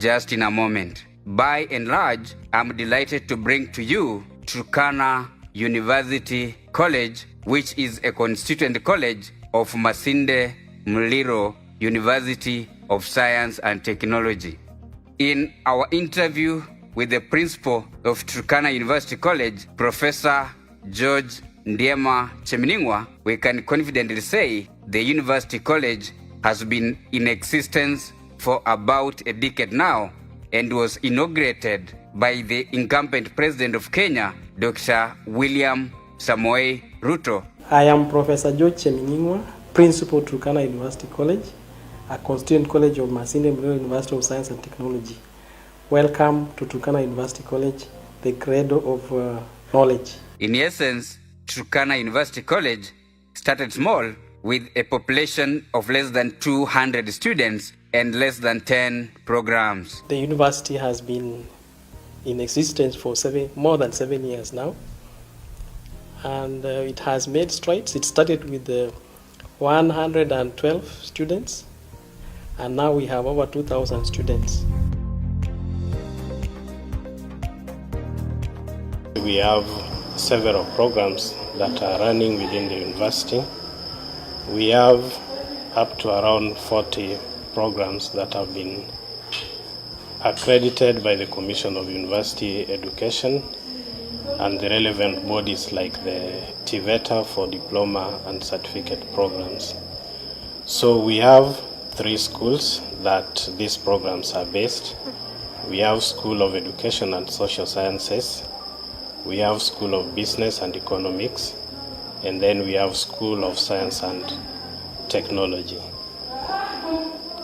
just in a moment. By and large, I'm delighted to bring to you Turkana University College, which is a constituent college of Masinde Muliro University of Science and Technology. In our interview with the principal of Turkana University College, Professor George Ndiema Cheminingwa, we can confidently say the university college has been in existence for about a decade now and was inaugurated by the incumbent president of Kenya, Dr. William Samoei Ruto. I am Professor George Cheminingwa, Principal, Turkana University College, a constituent college of Masinde Muliro University of Science and Technology. Welcome to Turkana University College, the cradle of knowledge. In essence, Turkana University College started small with a population of less than 200 students and less than 10 programs. The university has been in existence for more than 7 years now, and it has made strides. It started with 112 students, and now we have over 2,000 students. We have several programs that are running within the university. We have up to around 40 programs that have been accredited by the Commission of University Education and the relevant bodies like the TVETA for diploma and certificate programs. So we have 3 schools that these programs are based. We have School of Education and Social Sciences, we have School of Business and Economics, and then we have School of Science and Technology.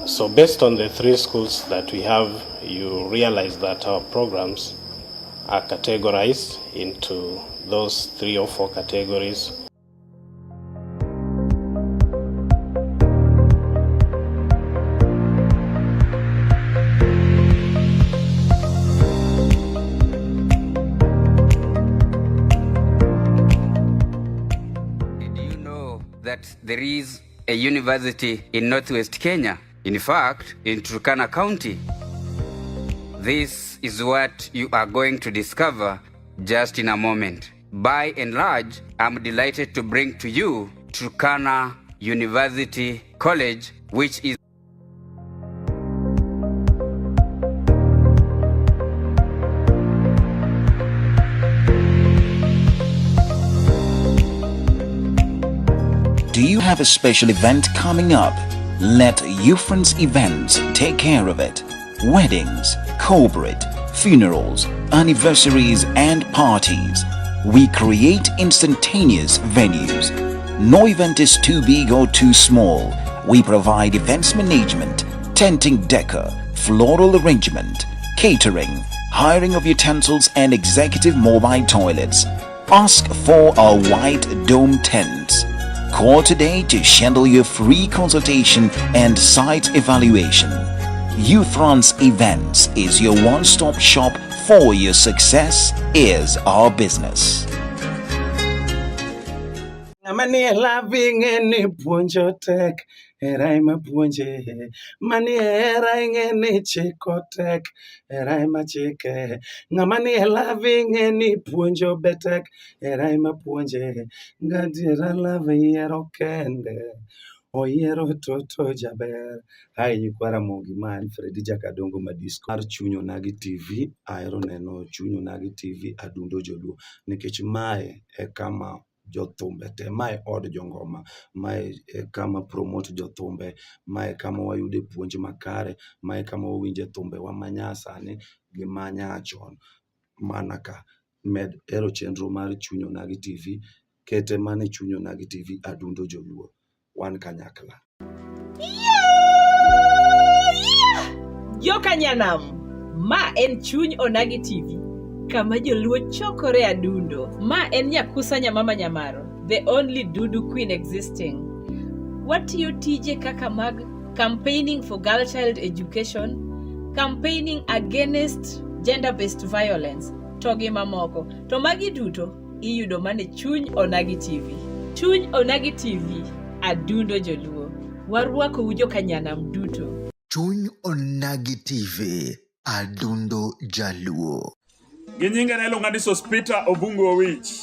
So based on the 3 schools that we have, you realize that our programs are categorized into those 3 or 4 categories. Did you know that there is a university in Northwest Kenya? In fact, in Turkana County. This is what you are going to discover just in a moment. By and large, I'm delighted to bring to you Turkana University College, which is Do you have a special event coming up? Let Ufrance Events take care of it. Weddings, corporate, funerals, anniversaries and parties. We create instantaneous venues. No event is too big or too small. We provide events management, tenting decor, floral arrangement, catering, hiring of utensils and executive mobile toilets. Ask for our white dome tents. Call today to schedule your free consultation and site evaluation. Ufrance Events is your one-stop shop for your success is our business. Ng'ama nie lavi ing'e ni puonjo tek, hera ema puonje. Manie hera ing'e ni chiko tek, hera ema chike. Ng'ama nie lavi ing'e ni puonjo be tek, hera ema puonje. Gadiera love yiero kende, oyiero toto jaber. Hi nyikwa Ramogi, ma en Fredi Jakadongo Madisco mar Chuny Onagi TV. Ahero neno Chuny Onagi TV Adundo Joluo nikech mae e kama jothumbe te, mae od jongoma, mae e kama promote jothumbe, mae kama wayude puonj makare, mae kama wawinje thumbewa manyasani gi manyachon. Mana ka med hero chenro mar Chuny Onagi TV, kete mana e Chuny Onagi TV Adundo Joluo. Wan kanyakla. Joka Nyanam, ma en Chuny Onagi TV, kama joluo chokore adundo. Ma en Nyakusa Nyamama Nyamaro, the only Dudu queen existing. Watiyo tije kaka mag campaigning for girl child education, campaigning against gender-based violence, to gi mamoko. To magi duto iyudo mana e Chuny Onagi TV. Chuny Onagi TV, adundo joluo. Warwakou joka Nyanam duto. Chuny Onagi TV. Adundo Jaluo. Gi nyinga ne iluonga ni Sospeter Obungu Owich.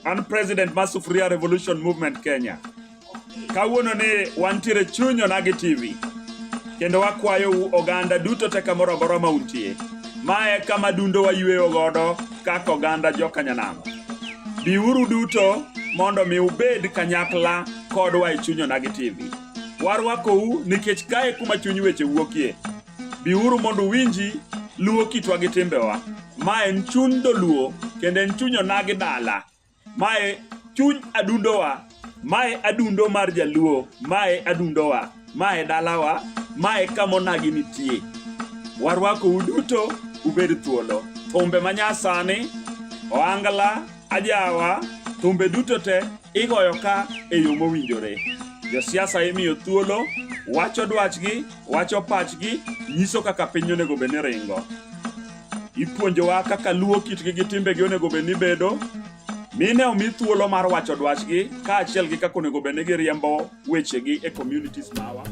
An president mar Sufuria Revolution Movement Kenya. Kawuono ni wantiere chuny Onagi TV. Kendo wakwayou oganda duto te kamoro amora ma untie. Ma e kama dundo wayweyo godo kaka oganda joka Nyanam. Biuru duto mondo mi ubed kanyakla kodwa e chuny Onagi TV. Warwakou nikech kae kuma chuny weche wuokie. Biuru mondo uwinji luo kitwa gi timbewa. Ma en chuny dholuo kendo en chuny onagi dala. Mae chuny adundowa. Mae adundo mar jaluo. Mae adundowa. Mae dalawa. Mae kama onagi nitie. Warwakou duto ubed thuolo. Thumbe manyasani, ohangla, ajawa, thumbe duto te igoyo ka e yo mowinjore. Josiasa imiyo thuolo, wacho dwachgi, wacho pachgi, nyiso kaka piny onego bed ni ringo. Ipuonjowa kaka luo kitgi gi timbegi onego bed ni bedo. Mine omi thuolo mar wacho dwachgi kaachiel gi kaka onego bed ni giriembo wechegi e communities mawa.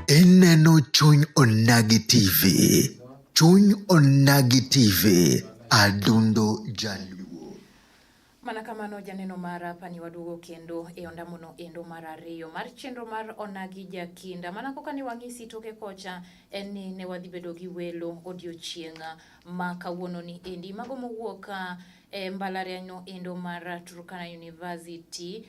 Ineno Chuny Onagi TV. Chuny Onagi TV. Adundo Jaluo. Mana kamano janeno mara pani waduogo kendo e ondamono endo mar ariyo mar chenro mar Onagi Jakinda. Mana kaka ne wang'isi toke kocha en ni ne wadhi bedo gi welo odiochieng' ma kawuono ni endi. Mago mowuok e mbalariany no endo mar Turkana University.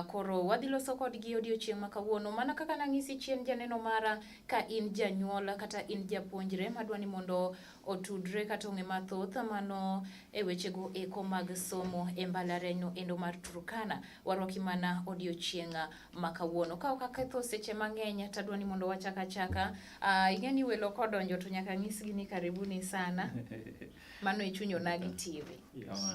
Koro wadhi loso kodgi odiochieng' ma kawuono. Mana kaka nang'isi chien janeno mara ka in janyuol kata in japuonjre madwa ni mondo otudre kata ong'e mathoth mano e wechego eko mag somo e mbalariany no endo mar Turkana. Warwaki mana odiochieng' ma kawuono. Ka ok aketho seche mang'eny tadwa ni mondo wachak achaka. Ing'e ni welo kodonjo to nyaka nyisgi ni karibuni sana. Mano e chuny Onagi TV. Yes.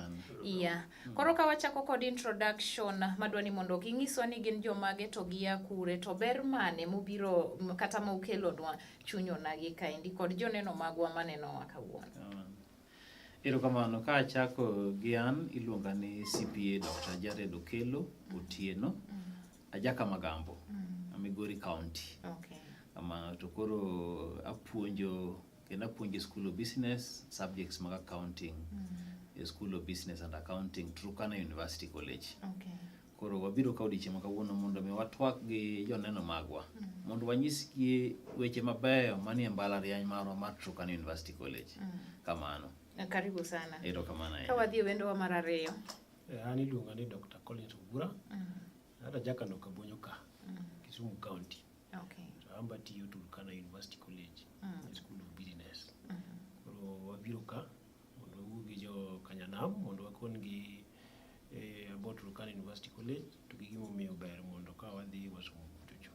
Yeah. Koro ka wachako kod introduction madwa ni mondo ginyiswa ni gin jomage to gia kure to ber mane mobiro kata ma ukelonwa chuny Onagi kaendi kod joneno magwa manenowa kawuono. Erokamano. Ka achako gi an, iluonga ni CPA Dr. Jared Okello Otieno. Ajaka Magambo, Migori County. Kamano to koro apuonjo kendo apuonjo e School of Business subjects mag accounting e School of Business and Accounting Turkana University College. Koro wabiro ka odiechieng' ma kawuono mondo mi watwak gi joneno magwa mondo wanyisgi weche mabeyo manie mbalariany marwa mar Turkana University College. Kamano. Karibu sana. Erokamano ahinya. Ka wadhi e wendowa mar ariyo. An iluonga ni Dr. Collins Obura. An ajakano Kabonyo ka, Kisumu County. To an be atiyo Turkana University College, e School of Business. Koro wabiro ka mondo wawuo gi jo Kanyanam mondo wakon gi about Turkana University College to gi gimomiyo ber mondo ka wadhi wasomo kuchocho.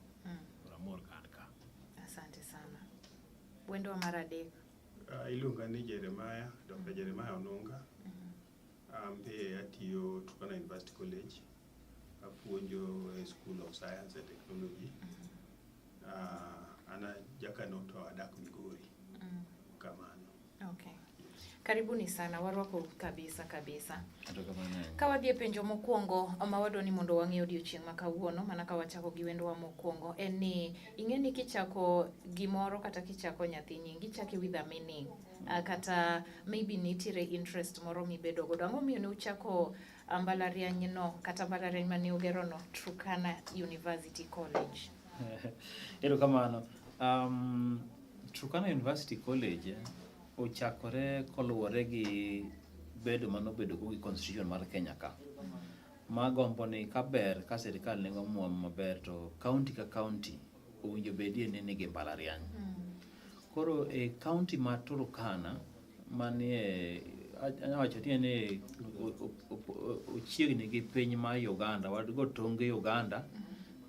Koro amor ka an ka. Asante sana. Wendowa mar adek. Iluonga ni Jeremiah, Dr. Jeremiah Onunga. An be atiyo Turkana University College. Apuonjo e School of Science and Technology. An ajakano to adak Migori. Kamano. Okay. Karibuni sana, warwako kabisa kabisa. Erokamano ahinya. Ka wadhi e penjo mokwongo ma wadwa ni mondo wang'e odiochieng' ma kawuono, mana ka wachako gi wendwa mokwongo, en ni ing'e ni kichako gimoro kata kichako nyathi nying, ichake with a meaning. Kata maybe nitiere interest moro mibedo godo. Ang'o miyo ne uchako mbalariany no kata mbalariany mane ugero no Turkana University College? Erokamano. Turkana University College ochakore koluwore gi bedo manobedo go gi constitution mar Kenya ka. Magombo ni kaber ka sirikal nigi omuom maber to county ka county owinjo bedie ni nigi mbalariany. Koro e county ma Turkana manie anyalo wacho ni en e ochiegni gi piny mar Uganda, wago tong' gi Uganda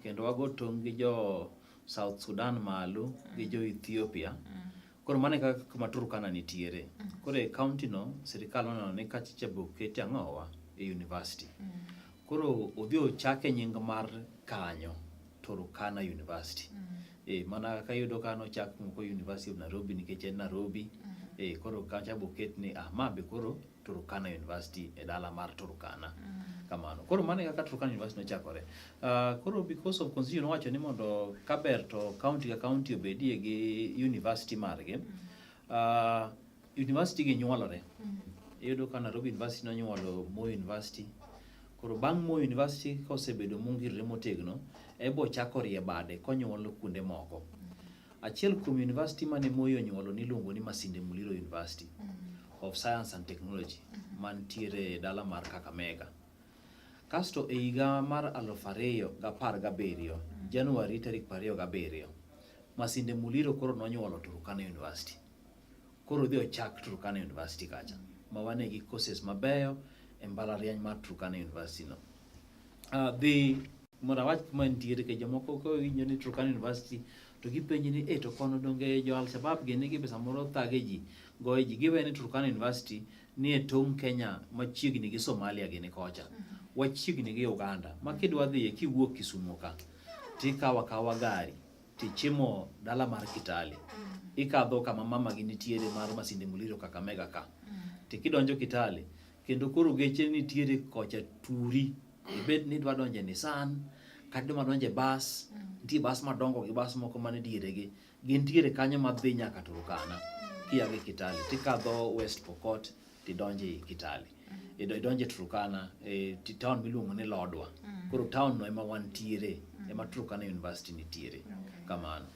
kendo wago tong' gi jo South Sudan malo gi jo Ethiopia. Koro mano e kaka kuma Turkana nitiere. Koro e county no, sirikal noneno ni kachicha be okete ang'owa e university. Koro odhi ochake nying mar kanyo, Turkana University. Mana kaka iyudo ka nochak moko University of Nairobi nikech en Nairobi. Koro kacha be oket ni ma be koro Turkana University e dala mar Turkana. Kamano. Koro mano e kaka Turkana University nochakore. Koro because of constitution owacho ni mondo kaber to county ka county obedie gi university margi. University gi nyuolore. Iyudo ka Nairobi University nonyuolo Moi University. Koro bang' Moi University kosebedo mongirore motegno, ebo chako rie bade konyuolo kuonde moko. Achiel kuom university mane Moi onyuolo niluongo ni Masinde Muliro University of Science and Technology mantiere e dala mar Kakamega. Kasto e higa mar 2017, Januari tarik 27, Masinde Muliro koro nonyuolo Turkana University. Koro odhi ochak Turkana University kacha, ma wane gi courses mabeyo e mbalariany mar Turkana University no. Dhi mondo awach kuma nitiere nikech jomoko kowinjo ni Turkana University to gipenji ni to kono donge jo Al-Shabaab gi nigi pesa moro thage ji, goye ji. Giwe ni Turkana University ni e tong' Kenya machiegni gi Somalia gini kocha. Wachiegni gi Uganda. Ma kidwa dhiye kiwuok Kisumu ka, tikawo akawa gari tichimo dala mar Kitale. Ikadho kama mama gi nitiere mar Masinde Muliro Kakamega ka. To kidonjo Kitale, kendo koro geche nitiere kocha turi. Ibed ni idwa donjo e Nissan, kata idwa donjo e bus, nitie bus madongo gi bus moko mane dieregi. Gintiere kanyo madhi nyaka Turkana. Kia gi Kitale, tikadho West Pokot, tidonjo e Kitale. Idonjo e Turkana, e town miluongo ni Lodwar. Koro town no ema wantiere, ema Turkana University nitiere. Kamano.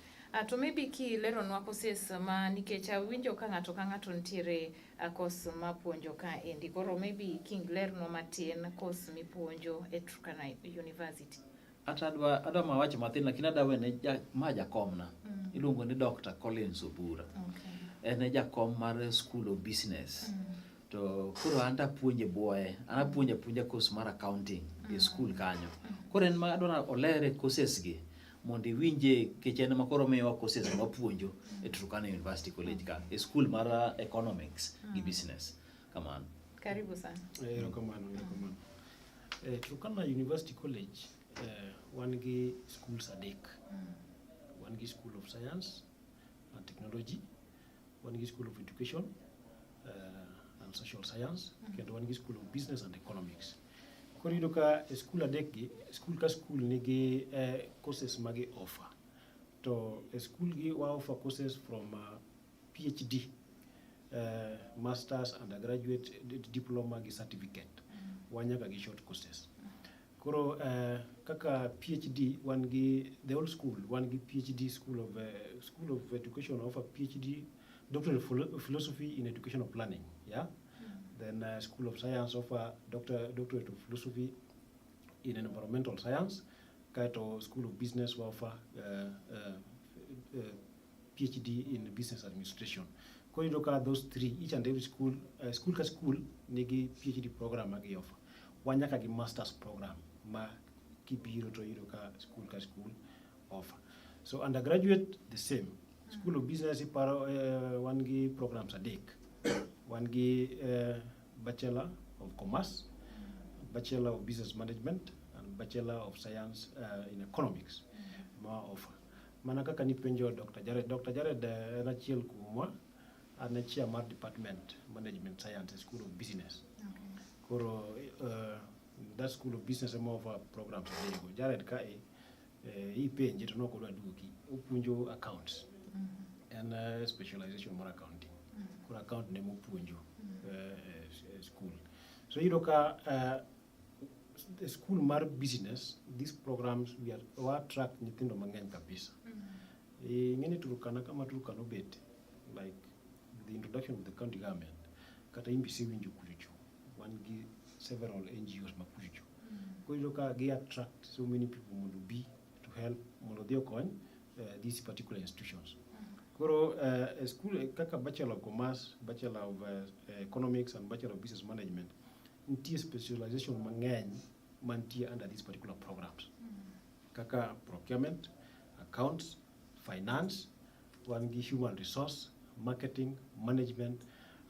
To maybe kileronwa courses ma nikech awinjo ka ng'ato ka ng'ato nitiere course mapuonjo ka endi. Koro maybe king'lernwa matin course mipuonjo e Turkana University. Ata adwa mawacho mathin lakini adwa wene ma jakomna. Iluongo ni Dr. Collins Obura. En e jakom mar School of Business. To koro an tapuonje buoye. An apuonjo apuonja course mar accounting e school kanyo. Koro en ma adwa olere courses gi mondo iwinje nikech en ema koro miyowa courses mapuonjo e Turkana University College ka e school mar economics gi business. Kamano. Karibu sana. Erokamano, erokamano. Turkana University College wan gi schools adek. Wan gi School of Science and Technology, wan gi School of Education and Social Science, kendo wan gi School of Business and Economics. Koro iyudo ka e school adek gi, school ka school nigi courses ma gi offer. To e school gi wa offer courses from PhD, masters, undergraduate, diploma gi certificate. Wan nyaka gi short courses. Koro kaka PhD wan gi the whole school wan gi PhD School of Education offer PhD Doctorate of Philosophy in Educational Planning, yeah? Then School of Science offer Doctorate of Philosophy in Environmental Science. Kaeto School of Business offer PhD in Business Administration. Koro iyudo ka those three, each and every school, school ka school nigi PhD program ma gi offer. Wan nyaka gi masters program ma kibiro to iyudo ka school ka school offer. So undergraduate the same. School of Business iparo wan gi programs adek. Wan gi Bachelor of Commerce, Bachelor of Business Management, and Bachelor of Science in Economics ma offer. Mana kaka nipenjo Dr. Jared, Dr. Jared en achiel kuomwa, an e chair mar Department Management Science e School of Business. Koro that School of Business ema offer programs adekgo. Jared ka e ipenje to nokodwa duoki, opuonjo accounts. En specialization mar accounting. Koro account ne mopuonjo e school. So iyudo ka the school mar business, these programs we are wa attract nyithindo mang'eny kabisa. Ing'e ni Turkana kama Turkana obet, like the introduction of the county government, kata in be isewinjo kuchocho, wan gi several NGOs ma kuchocho. Koro iyudo ka gi attract so many people mondo obi to help mondo odhi okony these particular institutions. Koro e school kaka Bachelor of Commerce, Bachelor of Economics and Bachelor of Business Management, nitie specialization mang'eny mantie under these particular programs. Kaka procurement, accounts, finance, wan gi human resource, marketing, management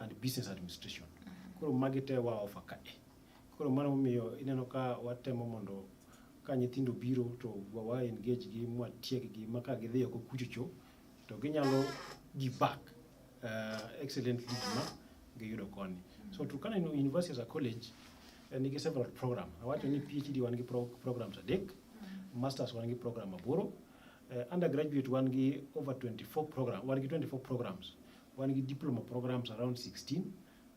and business administration. Koro magi te wa offer kae. Koro mano momiyo ineno ka watemo mondo ka nyithindo biro to wa engage gi mwatieg gi ma ka gidhi oko kuchocho to ginyalo give back excellently gima giyudo koni. So Turkana University as a college nigi several program. Awacho ni PhD wan gi programs 3, masters wan gi program 8, undergraduate wan gi over 24 program, wan gi 24 programs, wan gi diploma programs around 16,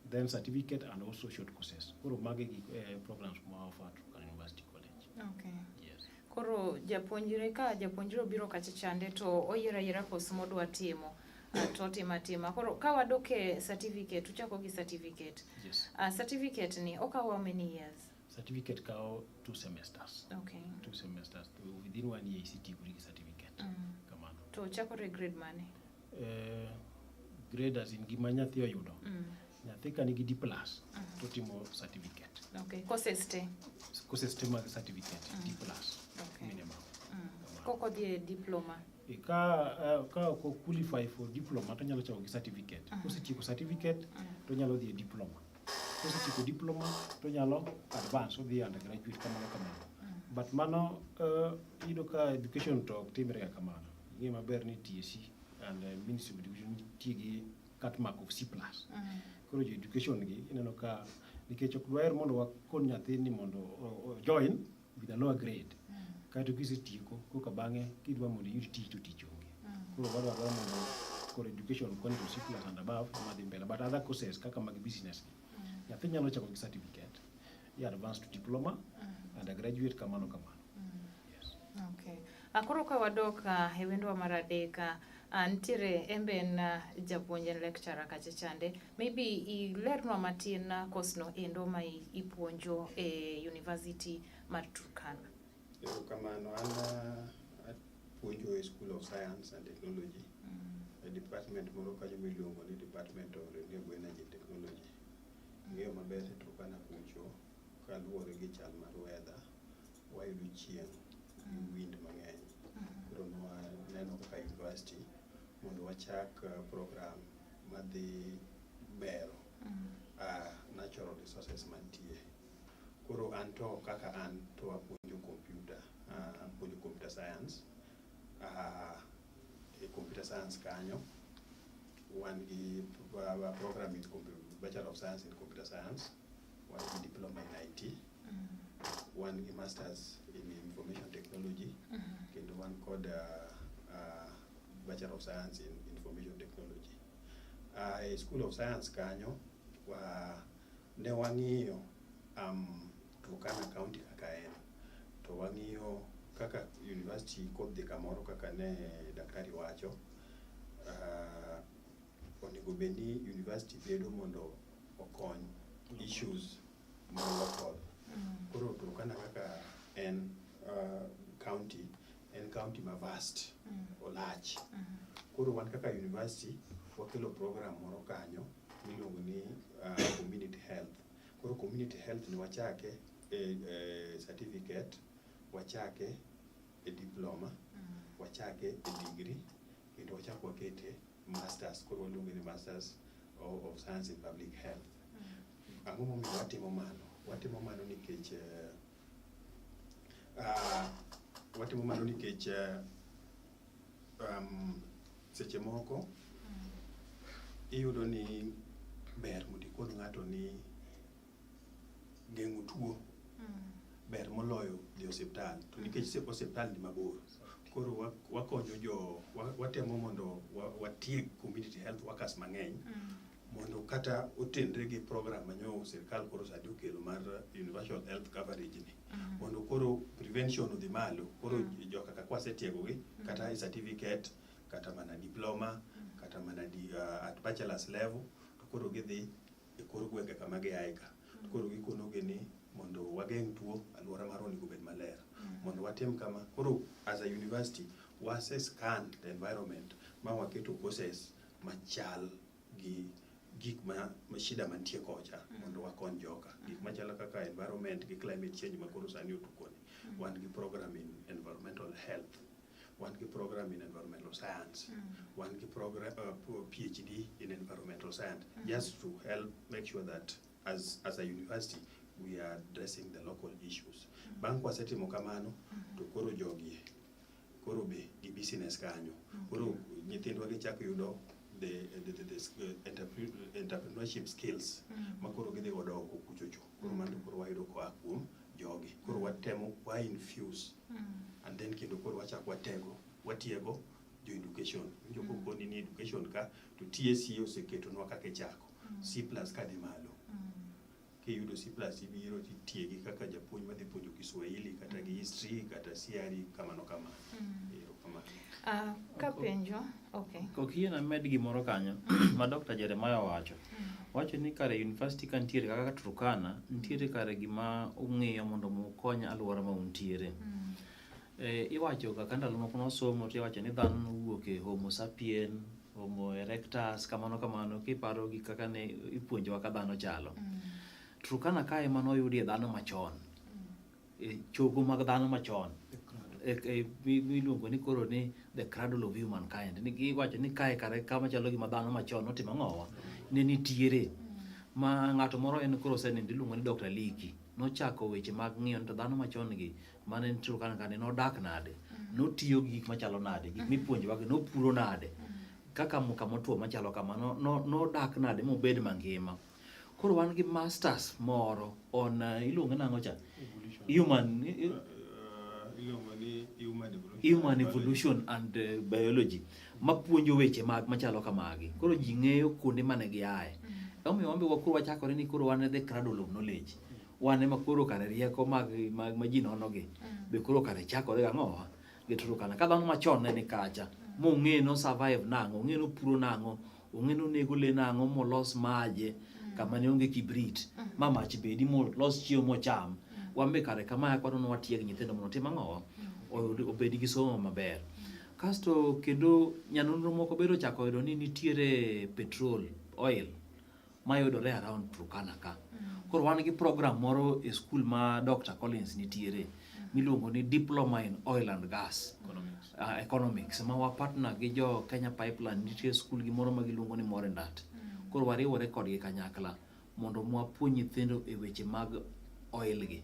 then certificate and also short courses. Koro magi gi programs ma offer Turkana University College. Okay. Yes. Koro japuonjre, ka japuonjre obiro kacha chande to oyiero ayiera course modwa timo, to otimo atima. Koro ka wadok e certificate, uchako gi certificate. Yes. Certificate ni okawo how many years? Certificate kawo 2 semesters. 2 semesters. To within 1 year isetiekori gi certificate. Kamano. To chakore grade mane? Grade as in gima nyathi oyudo. Nyathi ka nigi D plus to timo certificate. Okay. Courses te? Courses te mag certificate, D plus minimum. Koko dhi e diploma? Ka ok qualify for diploma to nyalo chako gi certificate. Kosetieko certificate to nyalo dhi e diploma. Kosetieko diploma to nyalo advance odhi undergraduate kamano kamano. But mano iyudo ka education to ok timre ga kamano. Ing'e maber ni TSC and Ministry of Education nitie gi cut mark of C plus. Koro jo education gi ineno ka nikech ok dwaher mondo wakon nyathi ni mondo o join with a lower grade. Kaeto kisetieko koka bang'e kidwa mondo iyud tich to tich onge. Koro wadwaro mondo koro education koni to C plus and above ema dhi mbele. But other courses kaka mag business gi, nyathi nyalo chako gi certificate, i advance to diploma, undergraduate kamano kamano. Yes. Okay. Koro ka wadok e wendwa mar 3, nitiere embe en japuonj, en lecturer kacha chande. Maybe ilernwa matin course no endo ma ipuonjo e University mar Turkana. Erokamano, an apuonjo e School of Science and Technology, e department moro kanyo miluongo ni Department of Renewable Energy and Technology. Ing'eyo maber e Turkana kucho, kaluwore gi chal mar weather, wayudo chieng' gi wind mang'eny. Koro nwaneno kaka university mondo wachak program madhi bero natural resources mantie. Koro an to kaka an to apuonjo computer, apuonjo computer science. E computer science kanyo wan gi program in Bachelor of Science in Computer Science, wan gi diploma in IT, wan gi masters in Information Technology, kendo wan kod Bachelor of Science in Information Technology. E School of Science kanyo ne wang'iyo Turkana County kaka en, to wang'iyo kaka university kodhi kamoro kaka ne daktari wacho, onego bed ni university bedo mondo okony issues ma local. Koro Turkana kaka en county, en county ma vast, olach. Koro wan kaka university wakelo program moro kanyo miluongo ni community health. Koro community health ni wachake e certificate, wachake e diploma, wachake e degree, kendo wachak wakete masters. Koro waluonge ni Masters of Science in Public Health. Ang'o momiyo watimo mano? Watimo mano nikech seche moko iyudo ni ber mondo ikon ng'ato ni geng'o tuo ber moloyo dhi osiptal, to nikech osiptal ni mabor, koro wakonyo jo watemo mondo watieg community health workers mang'eny mondo kata otenre gi program manyo sirikal koro sani okelo mar universal health coverage ni, mondo koro prevention odhi malo. Koro joka ka kwasetiegogi kata e certificate, kata mana diploma, kata mana at bachelor's level, to koro gidhi e kor gwenge kama giaye ka, to koro gikonogi ni mondo wageng' tuo, alwora marwa onego bed maler, mondo watim kama. Koro as a university wase scan the environment ma waketo courses machal gi gik ma shida mantie kocha mondo wakony joka. Gik machalo kaka environment gi climate change ma koro sani otukoni, wan gi program in environmental health. Wan gi program in environmental science. Wan gi program, PhD in environmental science, just to help make sure that as a university we are addressing the local issues. Bang' kwasetimo kamano, to koro jogi koro be gi business kanyo. Koro nyithindwa gichako yudo the entrepreneurship skills ma koro gidhi godo oko kuchocho. Koro mano to koro wayudo koa kuom jogi. Koro watemo wa infuse and then kendo koro wachako watego watiego jo education. Winjo kokoni ni education ka to TSC oseketonwa kaka ichako. C plus kadhi malo. Kiyudo C plus ibiro titiegi kaka japuonj madhi puonjo Kiswahili kata gi history kata CRE kamano kamano. Erokamano. Kapenjo, okay. Kokiyiena med gimoro kanyo ma Dr. Jeremiah owacho. Owacho ni kare university ka nitiere kaka Turkana, nitiere kare gima ung'iyo mondo mi ukony alwora ma untiere. Iwacho ga ka ndalo moko nosomo to iwacho ni dhano nowuok e Homo sapien, Homo erectus, kamano kamano kiparo gi kaka ne ipuonjowa ka dhano chalo. Turkana kae ema noyudie dhano machon. E chogo mag dhano machon. E miluongo ni koro ni the cradle of humankind. Ni giwacho ni kae kare kama chalo gima dhano machon notimo ang'owa? Ne nitiere. Ma ng'ato moro en koro osenindo iluongo ni Dr. Leakey. Nochako weche mag ng'iyo ni to dhano machon gi mane nitie Turkana ka ne nodak nade? Notiyo gi gik machalo nade? Gik mipuonjowa gi nopuro nade? Kaka kama otuo machalo kama nodak nade mobed mangima? Koro wan gi masters moro on iluonge nang'o cha? Human Iluongo ni human evolution. Human evolution and biology mapuonjo weche mag machalo kamagi. Koro ji ng'eyo kuonde mane giaye. Emomiyo wan be koro wachakore ni koro wan e the cradle of knowledge. Wan ema koro kare rieko mag ma ji nono gi be koro kare chakore gang'owa gi Turkana. Ka dhano machon ne ni kacha mong'e no survive nang'o, ong'e no puro nang'o, ong'e nonego lee nang'o molos maje kama ne onge kibrit ma mach bedi molos chiemo mocham. Wan be kare kama kwadwa ni watieg nyithindo mondo otim ang'owa? Obed gi somo maber. Kasto kendo nyanonro moko bende ochako yudo ni nitiere petrol oil mayudore around Turkana ka. Koro wan gi program moro e skul ma Dr. Collins nitiere miluongo ni Diploma in Oil and Gas Economics. Economics ma wa partner gi jo Kenya Pipeline nitie skul gi moro ma giluongo ni Morendat. Koro wariwore kodgi kanyakla mondo wapuonj nyithindo e weche mag oil gi.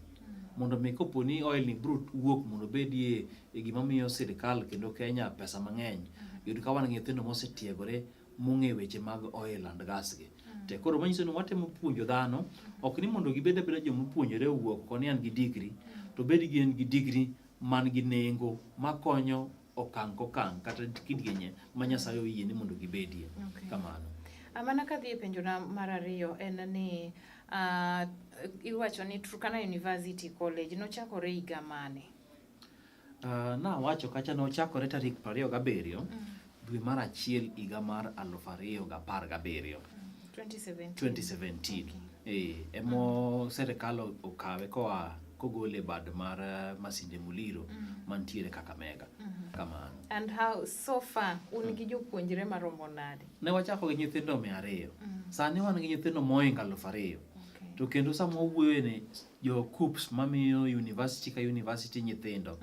Mondo mi kopo ni oil ni biro wuok mondo obedie e gima miyo sirikal kendo Kenya pesa mang'eny. Yud ka wan gi nyithindo mosetiegore mong'e weche mag oil and gas gi. Te koro manyiso ni watemo puonjo dhano ok ni mondo gibed abeda joma opuonjore owuok oko ni an gi degree to bed gi en gi degree man gi nengo makonyo okang' kokang' kata kidienye ma Nyasaye oyie ni mondo gibedie. Kamano. Mana kadhi e penjona mar ariyo en ni iwacho ni Turkana University College nochakore higa mane? Nawacho kacha nochakore tarik 27 dwe mar achiel higa mar 2017. 2017. 2017. Emo sirikal okawe koa kogole e bad mar Masinde Muliro mantiere Kakamega. Kamano. And how so far un gi jopuonjre maromo nade? Ne wachako gi nyithindo 200. Sani wan gi nyithindo mohingo 2000. To kendo sama wawuoyo ni jo KUCCPS mamiyo university ka university nyithindo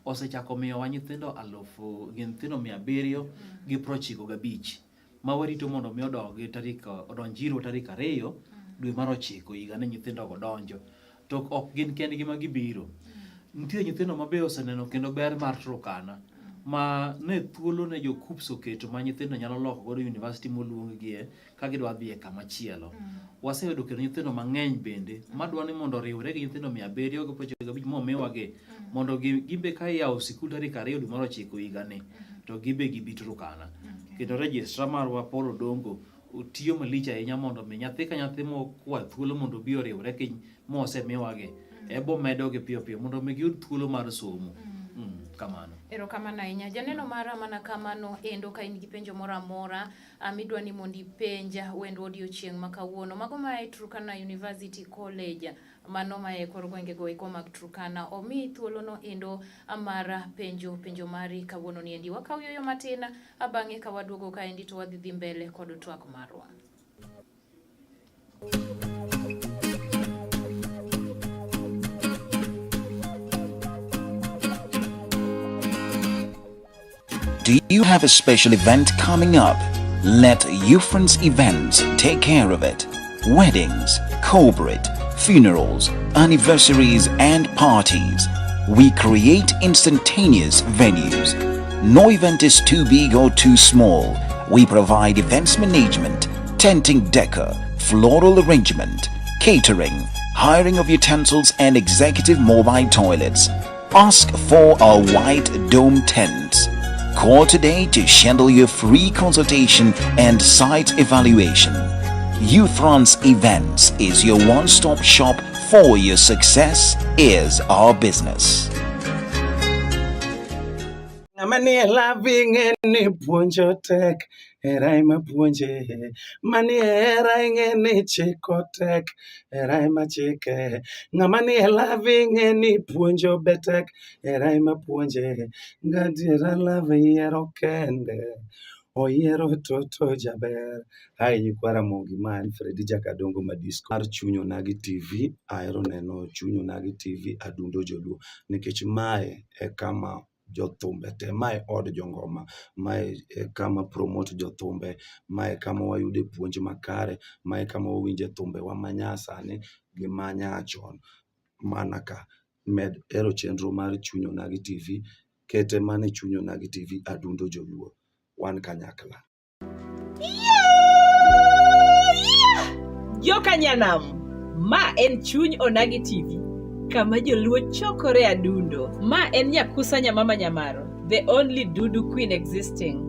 osechako miyowa nyithindo alufu gi nyithindo 795 ma warito mondo mi odogi tarik odonj irwa tarik 2 dwe mar 9 higa ne nyithindo go donjo to ok gin kendgi ma gibiro. Nitie nyithindo ma be oseneno kendo ber mar Turkana ma ne thuolo ne jo KUCCPS oketo ma nyithindo nyalo loko godo university moluong gie ka gidwa dhi e kama chielo. Waseyudo kendo nyithindo mang'eny bende madwa ni mondo oriwre gi nyithindo 795 momiwagi mondo gimbe ka iyawo sikul tarik 2 dwe mar 9 higani to gibe gibi Turkana. Kendo registrar marwa Paul Odongo tiyo malich ahinya mondo mi nyathi ka nyathi mokwa thuolo mondo obi oriwre gi mosemiwagi ebo medogi piyo piyo mondo mi giyud thuolo mar somo. Kamano. Erokamano ahinya. Janeno mara mana kamano endo ka in gi penjo moro amora midwa ni mondo ipenj wendwa odiochieng' ma kawuono. Mago ma e Turkana University College mano ma e kor gwengego eko mag Turkana. Omiyi thuolono endo mar penjo penjo mari kawuono ni endi. Wakaw yueyo matin bang'e ka waduogo kaendi to wadhi dhi mbele kod twak marwa. Do you have a special event coming up? Let Ufrance Events take care of it. Weddings, corporate, funerals, anniversaries, and parties. We create instantaneous venues. No event is too big or too small. We provide events management, tenting decor, floral arrangement, catering, hiring of utensils, and executive mobile toilets. Ask for our white dome tents. Call today to schedule your free consultation and site evaluation. Ufrance Events is your one-stop shop for your success is our business. Ng'ama nie love ing'e ni puonjo tek, hera ema puonje. Manie hera ing'e ni chiko tek, hera ema chike. Ng'ama nie love ing'e ni puonjo be tek, hera ema puonje. Gadiera love yiero kende, oyiero toto jaber. Hi nyikwa Ramogi, ma en Fredi Jakadongo Madisco mar Chuny Onagi TV. Ahero neno Chuny Onagi TV Adundo Joluo nikech mae e kama jothumbe te, mae od jongoma, mae e kama promote jothumbe, mae kama wayude puonj makare, mae kama wawinje thumbewa manyasani gi manyachon. Mana ka med hero chenro mar Chuny Onagi TV, kete mana e Chuny Onagi TV Adundo Joluo. Wan kanyakla. Joka Nyanam, ma en Chuny Onagi TV, kama joluo chokore adundo. Ma en Nyakusa Nyamama Nyamaro, the only Dudu queen existing.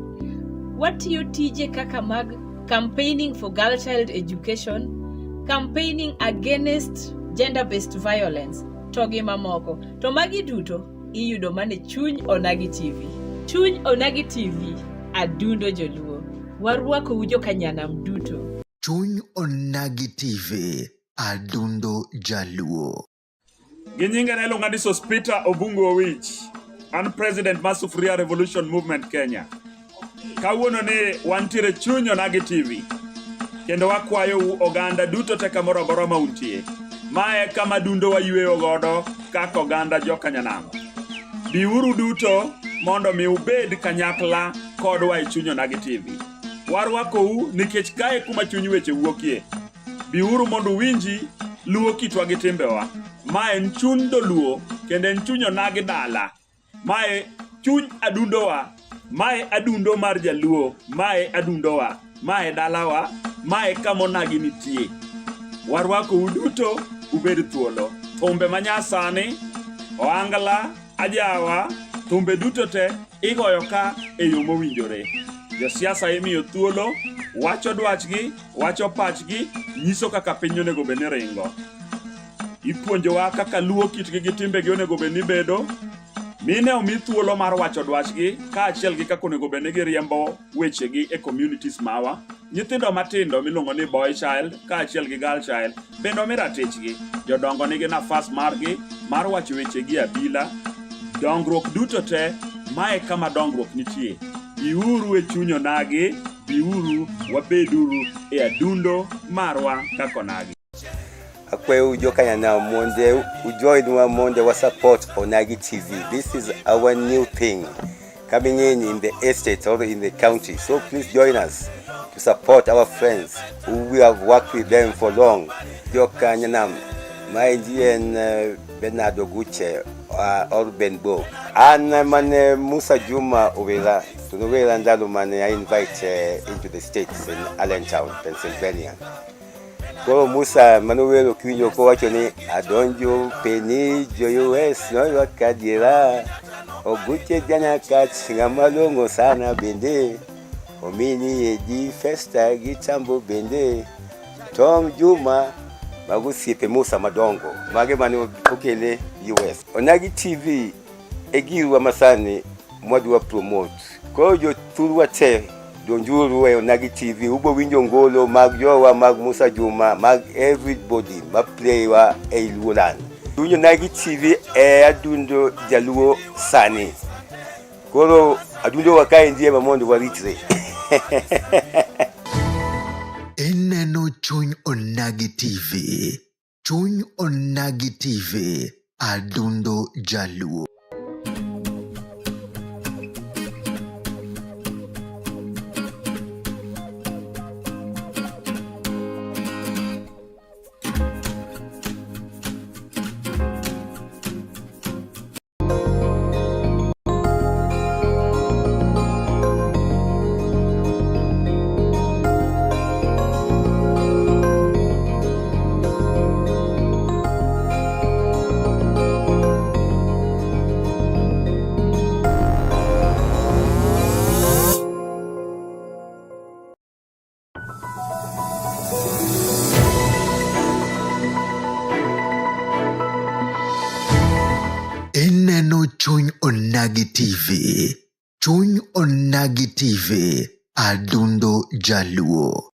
Watiyo tije kaka mag campaigning for girl child education, campaigning against gender-based violence, to gi mamoko. To magi duto iyudo mana e Chuny Onagi TV. Chuny Onagi TV, adundo joluo. Warwakou joka Nyanam duto. Chuny Onagi TV, Adundo Jaluo. Gi nyinga ne iluonga ni Sospita Obungu Owich. An president mar Sufuria Revolution Movement Kenya. Kawuono ni wantiere chuny Onagi TV. Kendo wakwayou oganda duto te kamoro amora ma untie. Mae kama dundo wayweyo godo kaka oganda joka Nyanam. Biuru duto mondo mi ubed kanyakla kodwa e chuny Onagi TV. Warwakou nikech kae kuma chuny weche wuokie. Biuru mondo uwinji luo kitwa gi timbewa. Ma en chuny dholuo kendo en chuny onagi dala. Mae chuny adundowa. Mae adundo mar jaluo. Mae adundowa. Mae dalawa. Mae kama onagi nitie. Warwakou duto ubed thuolo. Thumbe manyasani, ohangla, ajawa, thumbe duto te igoyo ka e yo mowinjore. Josiasa imiyo thuolo, wacho dwachgi, wacho pachgi, nyiso kaka piny onego bed ni ringo. Ipuonjowa kaka luo kitgi gi timbegi onego bed ni bedo. Mine omi thuolo mar wacho dwachgi kaachiel gi kaka onego bed ni giriembo wechegi e communities mawa. Nyithindo matindo miluongo ni boy child kaachiel gi girl child bende omi ratichgi. Jodongo nigi nafas margi mar wacho wechegi e abila. Dongruok duto te, mae kama dongruok nitie. Biuru e chuny onagi, biuru wabeduru e adundo marwa kaka onagi. Akwayo joka mondo ujoinwa mondo wa support Onagi TV. This is our new thing coming in the estate or in the county. So please join us to support our friends who we have worked with them for long. Joka Nyanam, maendi en Bernard Oguche or Ben Bo. An mane Musa Juma Owera, to nowera ndalo mane I invite into the States in Allentown, Pennsylvania. Koro Musa manowero kiwinjo kowacho ni adonjo peni jo US noywak adiera Oguche janyakach ng'ama long'o sana bende omini edi Festa gi Tambo bende Tom Juma mago osiepe Musa madongo mage mane okele US. Onagi TV e girwa masani mwadwa promote. Koro jothurwa te donjuru e Onagi TV ubo winjo ngolo mag jowa mag Musa Juma mag everybody ma play wa ei Luoland. Winjo Onagi TV e adundo jaluo sani. Koro adundo wa kaendi ema mondo waritre. Ineno Chuny Onagi TV. Chuny Onagi TV. Adundo Jaluo. Chuny Onagi TV. Chuny Onagi TV. Adundo Jaluo.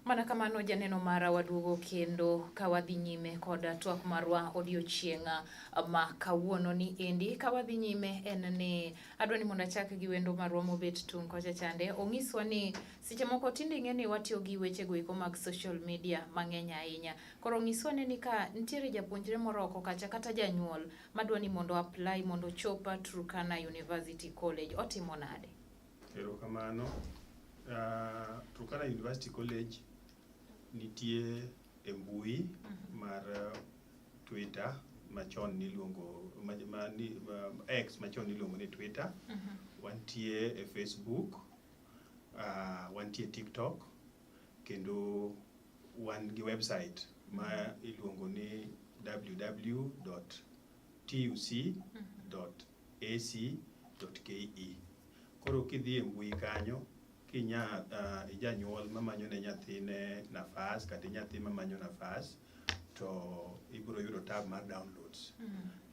Mana kamano janeno mara waduogo kendo ka wadhi nyime kod twak marwa odiochieng' ma kawuono ni endi. Ka wadhi nyime en ni adwa ni mondo achak gi wendo marwa mobet tung' kocha chande. Onyiswa ni seche moko tinde ing'e ni watiyo gi wechego eko mag social media mang'eny ahinya. Koro onyiswa ni ka nitiere japuonjre moro oko kacha kata janyuol madwa ni mondo apply mondo ochop Turkana University College otimo nade? Erokamano. Turkana University College nitie e mbui mar Twitter machon niluongo X machon niluongo ni Twitter. Wantie e Facebook, wantie TikTok, kendo wan gi website ma iluongo ni www.tuc.ac.ke. Koro kidhi e mbui kanyo, kinya ijanyuol mamanyo ne nyathine nafas kata nyathi mamanyo nafas, to ibiro yudo tab mar downloads.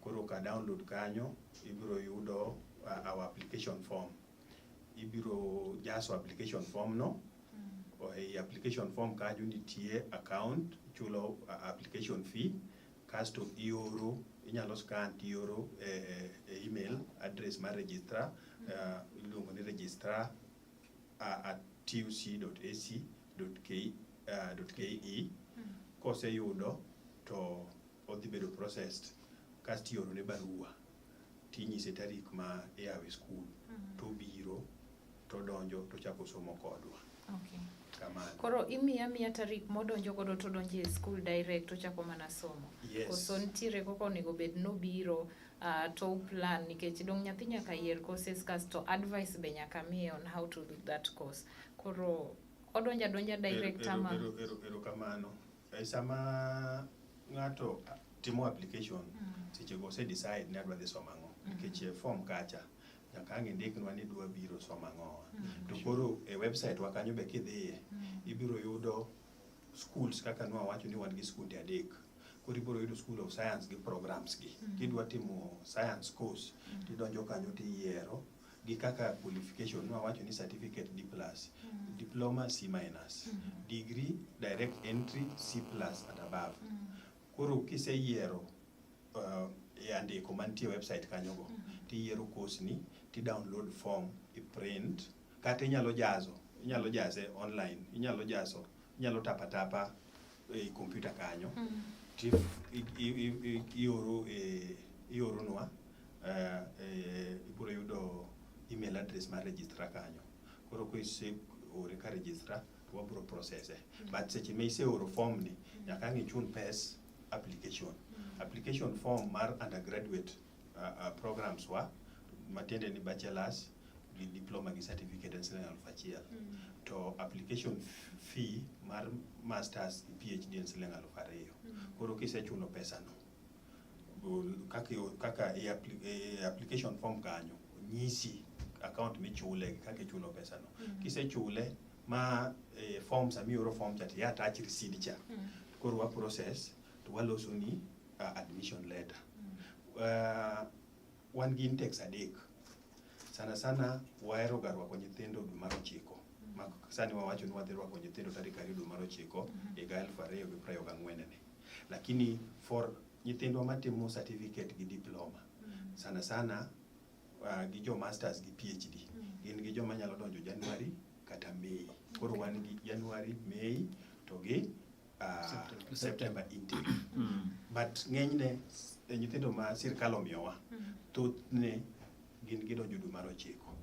Koro ka download kanyo, ibiro yudo our application form. Ibiro jaso application form no. E application form kanyo nitie account, ichulo application fee, kasto ioro, inyalo scan tioro e email address mar registrar, iluongo ni registrar at tuc.ac.ke. Koseyudo to odhi bedo processed, kasto ioro ne barua tinyise tarik ma iyawe skul, to biro to donjo to chako somo kodwa. Okay. Kamano. Koro imiya miya tarik modonjo godo to donjo e school direct ochako mana somo. Yes. Koso nitiere kaka onego bed nobiro to plan nikech dong nyathi nyaka yier courses kasto advice be nyaka miye on how to do that course. Koro odonjo adonja direct ama Erokamano. Sama ng'ato timo application, sechego ose decide ni adwa dhi somo ang'o. Nikech e form kacha nyaka ang' indiknwa ni idwa biro somo ang'o. To koro e website wa kanyo be kidhiye, ibiro yudo schools kaka nwawacho ni wan gi skunde adek. Koro ibiro yudo School of Science gi programs gi. Kidwa timo science course, tidonjo kanyo tiyiero gi kaka qualification nwawacho ni certificate D+, diploma C-, degree direct entry C+ and above. Koro kiseyiero e andiko mantie e website kanyo go, tiyiero course ni, ti download form, i print, kata inyalo jazo, inyalo jaze online, inyalo jaso, inyalo tapa tapa e computer kanyo, ti ioro e ioronwa, ibiro yudo email address mar registrar kanyo. Koro kiseore ka registrar, to wabiro process. But seche ma iseoro form ni, nyaka ang' ichul pes application. Application form mar undergraduate programs wa, matiende ni bachelors gi diploma gi certificate en siling 1,000. To application fee mar masters gi PhD en siling 2,000. Koro kisechulo pesa no, kaka e application form kanyo, nyisi account michule gi kaka ichulo pesa no. Kisechule ma form sama ioro form cha to i attach receipt cha. Koro wa process to waloso ni admission letter. Wan gi intakes adek. Sana sana wahero ga rwako nyithindo dwe mar ochiko. Ma sani wawacho ni wadhi rwako nyithindo tarik 2 dwe mar ochiko higa 2024 ni. Lakini for nyithindwa matimo certificate gi diploma, sana sana gi jo masters gi PhD, gin gi joma nyalo donjo January kata May. Koro wan gi January, May to gi September intake. But ng'enyne nyithindo ma sirkal omiyowa, thothne gin gidonjo dwe mar ochiko.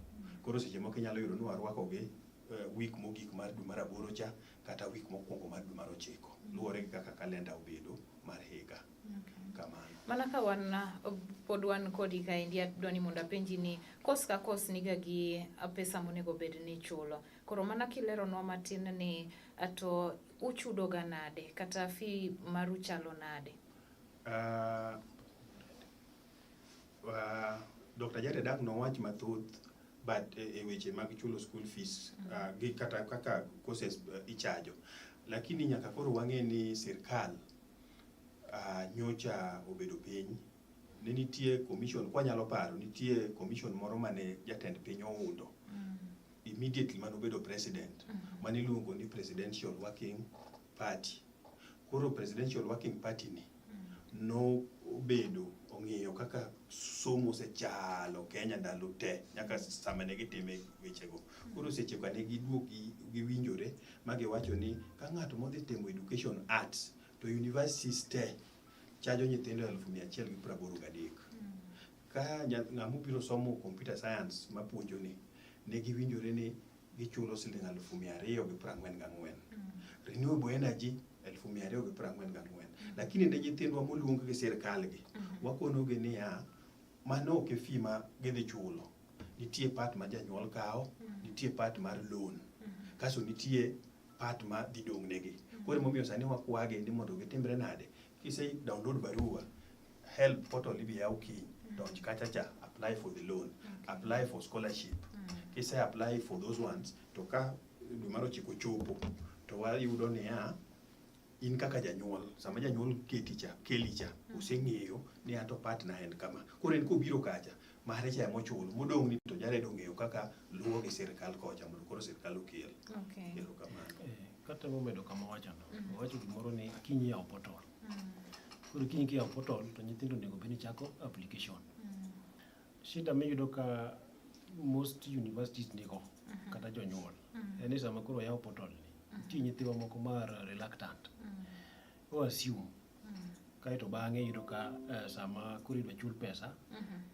Koro seche moko inyalo yudo ni warwako gi week mogik mar dwe mar aboro cha kata week mokwongo mar dwe mar ochiko. Luwore gi kaka kalenda obedo mar higa. Kamano. Mana ka wan pod wan kodi kaendi, adwa ni mondo apenji ni course ka course niga gi pesa monego bed ni ichulo. Koro mana kileronwa matin ni to uchudo ga nade kata fee maru chalo nade? Dr. Jared Dak nowach mathoth. But e weche mag chulo school fees gi kata kaka courses ichajo. Lakini nyaka koro wang'e ni sirkal nyocha obedo piny ne nitie commission kwanyalo paro nitie commission moro mane jatend piny oundo immediately manobedo president mane iluongo ni Presidential Working Party. Koro Presidential Working Party ni nobedo ong'iyo kaka somo osechalo Kenya ndalo te nyaka sama ne gitime wechego. Koro seche ka ne giduok giwinjore ma giwacho ni ka ng'ato modhi timo education arts to universities te chajo nyithindo 183,000. Ka ng'ama obiro somo computer science mapuonjo ni ne giwinjore ni gichulo siling 244,000. Renewable energy 244,000. Lakini ne nyithindwa moluong gi sirkal gi, wakono gi niya, mano ok e fee ma gidhi chulo. Nitie part ma janyuol kawo, nitie part mar loan. Kasto nitie part ma dhi dong' negi. Koro emomiyo sani wakwagi ni mondo gitimre nade, kise download barua, HELB portal ibi yaw kiny, donj kacha cha, apply for the loan, apply for scholarship. Kise apply for those ones, to ka dwe mar ochiko chopo, to wayudo niya, in kaka janyuol, sama janyuol keti cha, keli cha, oseng'eyo ni ato part na en kama. Koro en kobiro kacha, mare cha emochulo, modong' ni to Jared ong'eyo kaka luwo gi sirkal kocha mondo koro sirkal okel. Erokamano. Katemo medo kama wachono, owacho gimoro ni kiny iyawo portal. Koro kiny kiyawo portal to nyithindo onego bed ni chako application. Shida miyudo ka most universities nigo kata jonyuol en ni sama koro oyaw portal ni, nitie nyithiwa moko ma are reluctant. O assume kaeto bang'e iyudo ka sama koro idwa chul pesa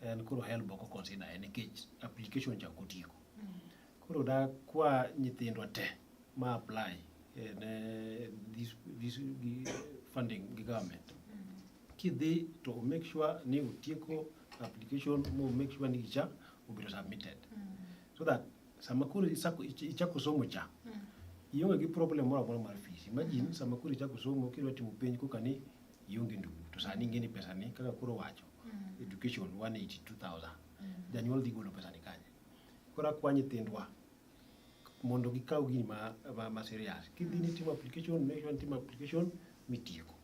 en koro HELB ok o consider e nikech application cha ok otieko. Koro dakwa nyithindwa te ma apply ne this gi funding gi government. Kidhi to make sure ni otieko application mo make sure ni gicha obedo submitted. So that sama koro ichako somo cha, ionge gi problem moro amora mar fees. Imagine sama koro ichako somo kidwa timo penj koka ni ionge ndugu to sani ing'e ni pesa ni kaka koro wacho education 182,000. Janyuol dhi golo pesa ni kanye? Koro akwa nyithindwa mondo gikaw gini ma serious. Kidhi ni timo application, make sure ni timo application mitieko.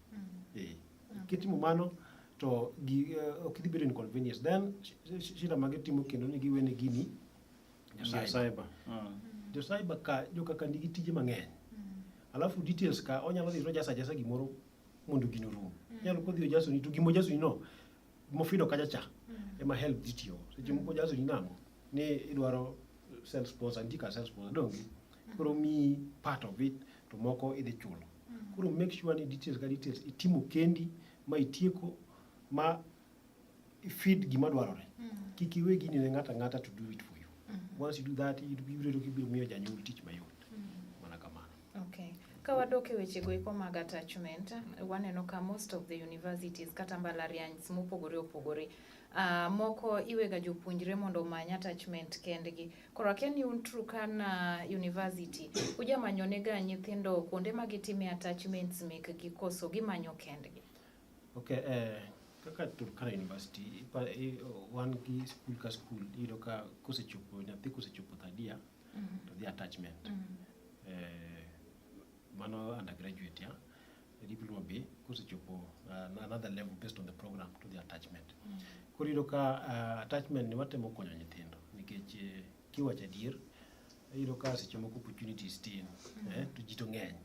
Kitimo mano to gi ok idhi bedo inconvenience. Then shida ma gitimo kendo ni giwene gini jo Jo cyber. cyber. Jo cyber ka jo kaka nigi tije mang'eny. Alafu details ka onyalo dhi to ojaso ajasa gimoro mondo gino orum. Inyalo kodhi ojasoni to gima ojasoni no mofido kacha cha ema HELB dhi tiyogo. Seche moko ojasoni nang'o? Ni idwaro self sponsor, nitie ka self sponsor donge? Koro miyi part of it to moko idhi chulo. Koro make sure ni details ka details itimo kendi ma itieko ma feed gima dwarore. Kik iwe gini ne ng'ato ang'ata to do it for you. Once you do that, ibiro yudo kibiro miyo janyuol tich mayot. Mana kamano. Okay. Ka wadok e wechego eko mag attachment, waneno ka most of the universities kata mbalariany mopogore opogore, moko iwega jopuonjre mondo omany attachment kendgi. Koro akia ni un Turkana University, ujamanyo nega nyithindo kuonde ma gitime attachments mekgi koso gimanyo kendgi? Okay, kaka Turkana University, wan gi school ka school, iyudo ka kosechopo nyathi kosechopo third year, to dhi attachment. Mano undergraduate ya. Diploma be kosechopo another level based on the program to the attachment. Koro iyudo ka attachment ni watemo konyo nyithindo nikech kiwacho adier iyudo ka seche moko opportunities tin to ji to ng'eny.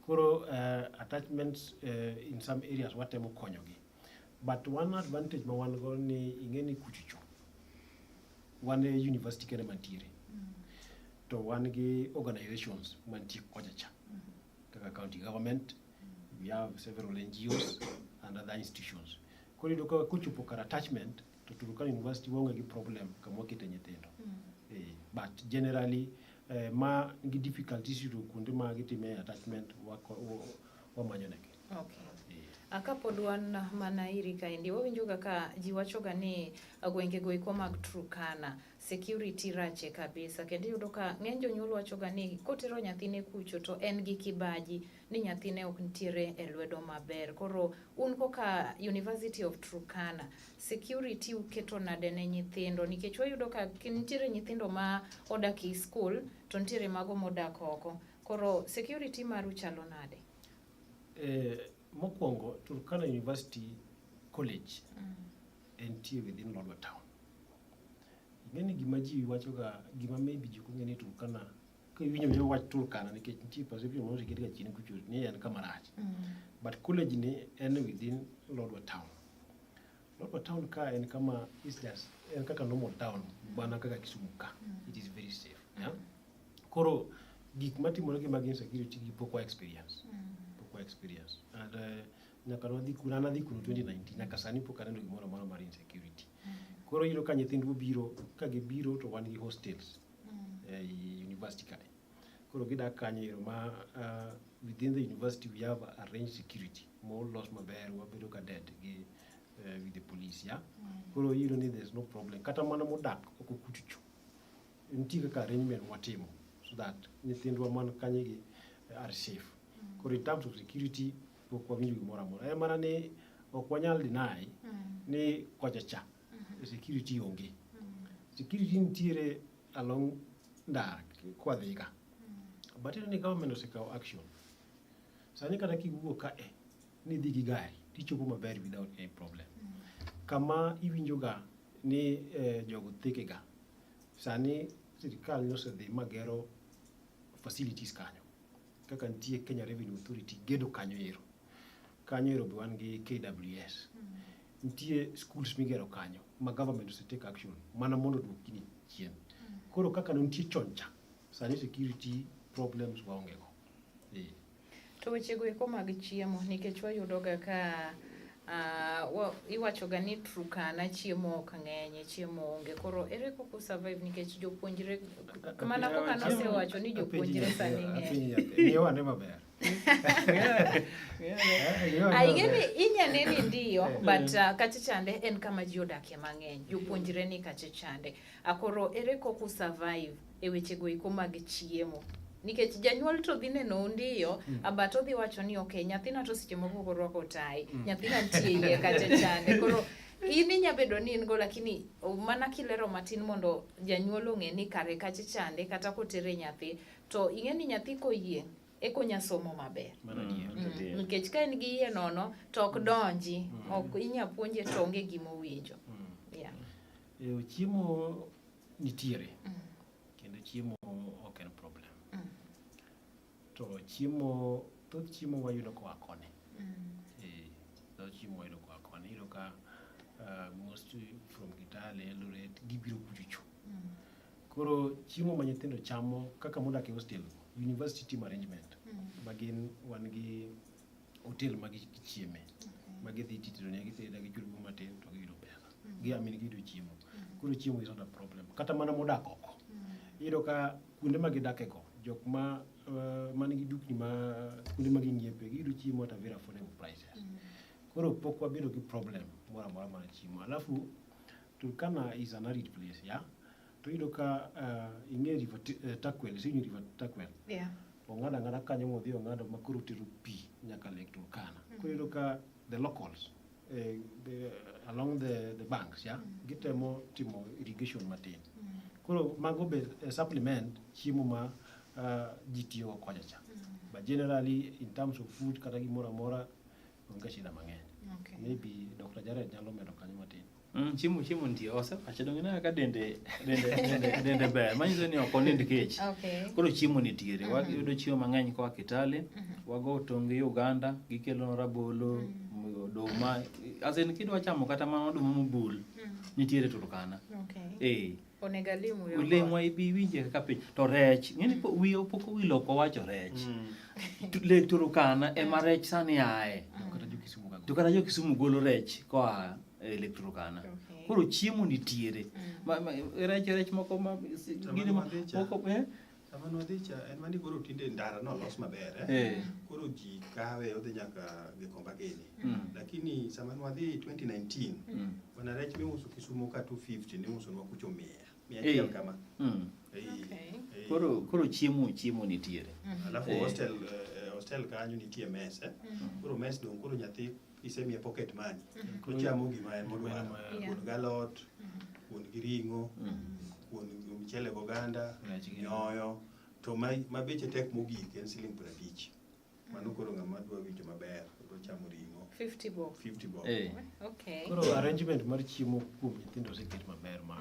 Koro attachments in some areas watemo konyogi. But one advantage ma wan go ni ing'e ni kuchocho wan e university kende mantiere to wan gi organizations mantie kocha cha kaka county government, we have several NGOs and other institutions. Koro iyudo ka kochopo kar attachment to Turkana University waonge gi problem kama wakete nyithindo. But generally ma gi difficulties yudo kuonde ma gitime attachment wamanyo negi. Okay. Kapod wan mana iri kaendi, wawinjoga ka ji wachoga ni gwengego eko mag Turkana security rache kabisa, kendo iyudo ka ng'eny jonyuol wachoga ni kotero nyathine kucho to en gi kibaji ni nyathine ok nitiere e lwedo maber. Koro un koka University of Turkana, security uketo nade ne nyithindo? Nikech wayudo ka nitiere nyithindo ma odak e school to nitiere mago modak oko. Koro security maru chalo nade? Mokwongo Turkana University College entie within Lodwar Town. Ing'e ni gima ji wachoga, gima maybe ji ok ong'e ni Turkana, ka iwinjo awinja wach Turkana nikech nitie perception moro oseketga chien kucho ni en kama rach. But college ni en within Lodwar Town. Lodwar Town ka en kama is just en kaka normal town mana kaka Kisumu ka. It is very safe. Yeah? Koro gik matimore gi mag insecurity gi pok wa experience. Pok wa experience. And nyaka nwadhi kuno, an adhi kuno 2019, nyaka sani pok aneno gimoro amora mar insecurity. Koro iyudo ka nyithindwa biro, ka gibiro to wan gi hostels ei university kae. Koro gidak kanyo ero ma within the university we have arranged security molos maber, wabedo guarded gi with the police, yeah? Koro iyudo ni there's no problem. Kata mana modak oko kuchocho, nitie kaka arrangement mwatimo so that nyithindwa man kanyo gi are safe. Koro in terms of security pok wawinjo gimoro amora. En mana ni ok wanyal deny ni kocha cha security onge. Security nitiere along ndara kwadhi ka. But iyudo ni government osekawo action. Sani kata kiwuok ka e nidhi gi gari tichopo maber without any problem. Kama iwinjo ga ni jogo theke ga, sani sirikal nosedhi magero facilities kanyo. Kaka nitie Kenya Revenue Authority gedo kanyo ero. Kanyo ero be wan gi KWS. Nitie schools migero kanyo ma government ose take action mana mondo oduok gini chien. Koro kaka ne nitie chon cha, sani security problems waonge go. To wechego eko mag chiemo, nikech wayudoga ka iwachoga ni Turkana chiemo ok ng'eny, chiemo onge. Koro ere kaka u survive nikech jopuonjre, mana kaka nosewacho ni jopuonjre sani ng'eny. Ng'iyo ane maber. Ing'e ni inya neni ndiyo, but kacha chande en kama ji odakie mang'eny. Jopuonjre ni kacha chande. Koro ere kaka u survive e wechego eko mag chiemo? Nikech janyuol to dhi neno ndiyo, but odhi wacho ni okay, nyathina to seche moko ok orwako tai, nyathina nitie iye kacha chande. Koro in inya bedo ni in go, lakini mana kilero matin mondo janyuol ong'e ni kare kacha chande kata kotere nyathi, to ing'e ni nyathi koyieng' eka onya somo maber. Nikech ka en gi yie nono to ok donji, ok inya puonje to onge gima owinjo. Yeah. Chiemo nitiere kendo chiemo ok en problem. To chiemo, thoth chiemo wayudo koa koni. Thoth chiemo wayudo koa koni. Iyudo ka most from Kitale, Eldoret, gibiro kuchocho. Koro chiemo ma nyithindo chamo kaka modak e hostel, university team arrangement. Ma gin wan gi hotel ma gichieme. Ma gidhi titedo negi, gitedo gichulo matin to giyudo pesa. Gi I mean giyudo chiemo. Koro chiemo is not a problem. Kata mana modak oko. Iyudo ka kuonde ma gidake go, jok ma man gi dukni ma kuonde ma ging'iepe, giyudo chiemo at a very affordable prices. Koro pok wabedo gi problem moro amora mar chiemo. Alafu Turkana is an arid place, yeah? To iyudo ka ing'e River Turkwel, isewinjo River Turkwel? Yeah. Ong'ado ang'ada kanyo modhi ong'ado ma koro tero pi nyaka Lake Turkana. Koro iyudo ka the locals along the banks, yeah? Gitemo timo irrigation matin. Koro mago be supplement chiemo ma ji tiyogo kocha cha. But generally in terms of food kata gimoro amora onge shida mang'eny. Maybe Dr. Jared nyalo medo kanyo matin. Chiemo nitie, osewacho donge ineno kaka dende ber, manyiso ni ok onind kech. Koro chiemo nitiere, wayudo chiemo mang'eny koa Kitale, wago tong' gi Uganda, gikelonwa rabolo, oduma, as in kidwa chamo kata mana oduma mobul, nitiere Turkana. Onego alim uyo Olemwa ibi iwinje kaka piny. To rech, ing'e ni wiye pok owil ok owacho rech. Lake Turkana ema rech sani ae. To kata jo Kisumu golo rech koa e Lake Turkana. Koro chiemo nitiere. Rech moko ma gini moko, eh? Sama nwadhi cha en mani koro tinde ndara nolos maber eh? Eh. Koro ji kawe odhi nyaka Gikomba gini. Lakini sama nwadhi 2019 bwana rech miuso Kisumu ka 250 niusonwa kucho 100. 100 kama. Okay. Koro chiemo nitiere. Alafu hostel hostel kanyo nitie mess eh. Koro mess dong koro nyathi isemiye pocket money. Ochamo gima en modwaro. Kuon galot, kuon gi ring'o, kuon gi mchele goganda, nyoyo. To ma beche tek mogik en siling 50. Mano koro ng'ama dwa winjo maber, odwa chamo ring'o. 50 bob. 50 bob. Okay. Koro arrangement mar chiemo kuom nyithindo oseket maber ma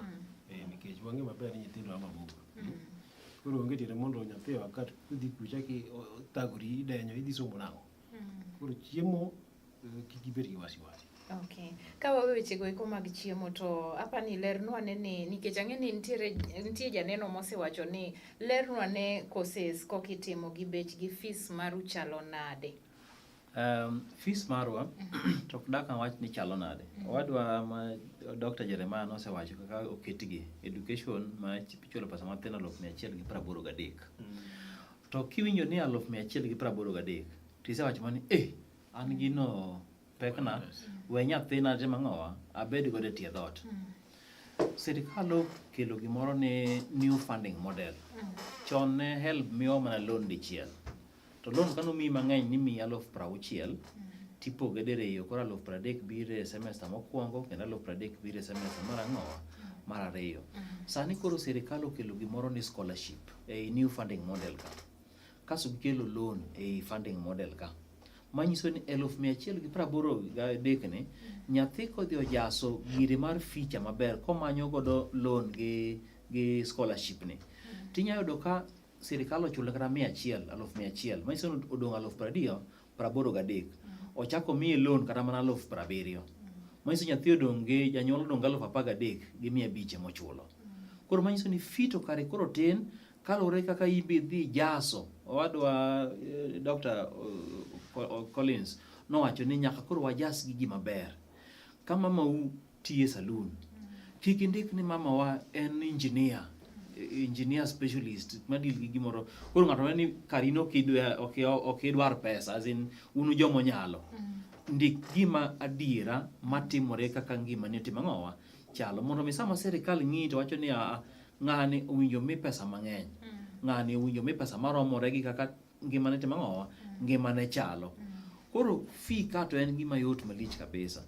nikech wang'e maber ni nyithindo a mabor. Koro onge tiende mondo nyathi wakat idhi kucha ki thagori idenyo idhi somo nang'o. Koro chiemo kik ibed gi wasiwasi. Okay. Ka wawe wechego eko mag chiemo to apani lernwa ane ni nikech ang'e ni nitie janeno mosewacho ni lernwa ane courses kokitimo gi bech gi fees maru chalo nade? Fees marwa to ok dak awach ni chalo nade. Owadwa ma Dr. Jeremiah nosewacho kaka oketgi education ma ichulo pesa mathin 183. To kiwinjo ni 183 tisewacho mana ni an gino pekna we nyathina tim ang'owa abed godo e tie dhoot. Sirikal okelo gimoro ni new funding model. Chon ne HELB miyowa mana loan dichiel. To loan kanomiyi mang'eny nimiyi 60,000 tipoge diriyo koro 30,000 biro e semester mokwongo kendo 30,000 biro e semester mar ang'owa mar ariyo. Sani koro sirikal okelo gimoro ni scholarship ei new funding model ka. Kasto gikelo loan ei funding model ka. Manyiso ni 183 ni nyathi kodhi ojaso gire mar ficha maber komanyo godo loan gi scholarship ni. Tinya yudo ka sirikal ochulo kata 100, 100,000, manyiso ni odong' 20,083. Ochako miye loan kata mana 70,000. Manyiso nyathi odong' gi janyuol odong' gi 13,500 emochulo. Koro manyiso ni fee to kare koro tin kaluwore kaka in be idhi jaso. Owadwa Dr. Collins nowacho ni nyaka koro wajas gigi maber. Ka mamau tiyo e saloon, kik indik ni mamawa en engineer, engineer specialist ma deal gi gimoro. Koro ng'ato neno ni kar in ok idwar pesa, as in un jomonyalo. Ndik gima adiera matimore kaka ngimani otimo ang'owa chalo mondo mi sama sirikal ng'iyi to wacho ni aa ng'ani owinjo mi pesa mang'eny, ng'ani owinjo mi pesa maromore gi kaka ngimane timo ang'owa ngimane chalo. Koro fee ka to en gima yot malich kabisa.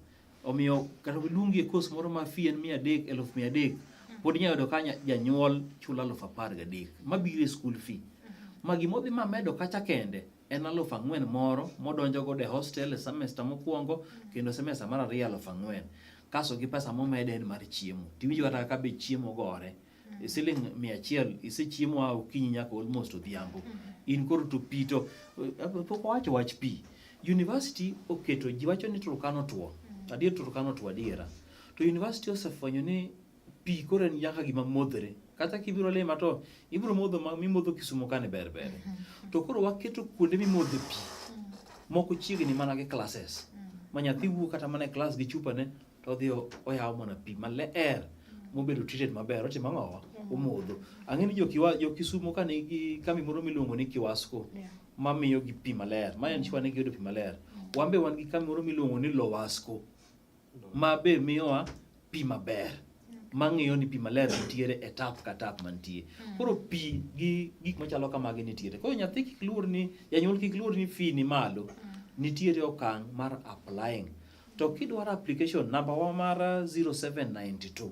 Omiyo kata iluongi e course moro ma fee en 300, 300,000, pod inyalo yudo ka janyuol chulo 13,000 mabiro e school fee. Ma gimodhi mamedo kacha kende en 4,000 moro modonjo godo e hostel e semester mokwongo kendo semester mar ariyo 4,000. Kaso gi pesa momede en mar chiemo. Tiwinjo kata kaka be chiemo gore. Siling 100 isechiemo a okinyi nyaka almost odhiambo. In koro to pi to pok owacho wach pi. University oketo ji wacho ni Turkana otuo. Adier Turkana otuo adiera. To university osefwenyo ni pi koro en nyaka gima modhre. Kata kibiro lima to ibiro modho ma mimodho Kisumu kani ber ber. To koro waketo kuonde mimodhe pi. Moko chiegni mana gi classes. Ma nyathi wuok kata mana e class gi chupane to odhi oyawo mana pi maler mobedo treated maber otimo ang'owa omodho. Ang'e ni jo Kisumu ka nigi kambi moro miluongo ni Kiwasco mamiyo gi pi maler. Ma en sure ni giyudo pi maler. Wan be wan gi kambi moro miluongo ni Lowasco ma be miyowa pi maber. Mang'iyo ni pi maler nitiere e tap ka tap mantie. Koro pi gi gik machalo kamagi nitiere. Koro nyathi kik luor ni, janyuol kik luor ni fee ni malo. Nitiere okang' mar applying. To kidwaro application namba wa mar 0792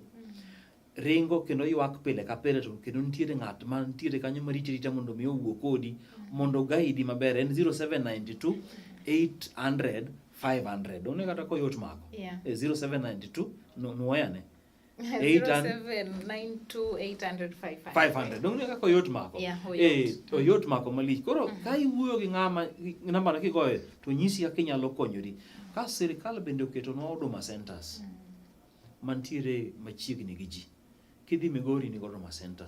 ringo kendo ywak pile ka pile to kendo nitiere ng'at ma nitiere kanyo mariti arita mondo mi owuo kodi mondo guide maber en 0792 800 500. Donge kata koyot mako? 0792 nuoyane. 0792 500. Donge kaka oyot mako? Oyot mako malich. Koro ka iwuoyo gi ng'ama namba no kigoyo to nyisi kaka inyalo konyori. Ka sirikal bende oketonwa Huduma Centers mantiere machiegni gi ji. Kidhi Migori ni Huduma Center.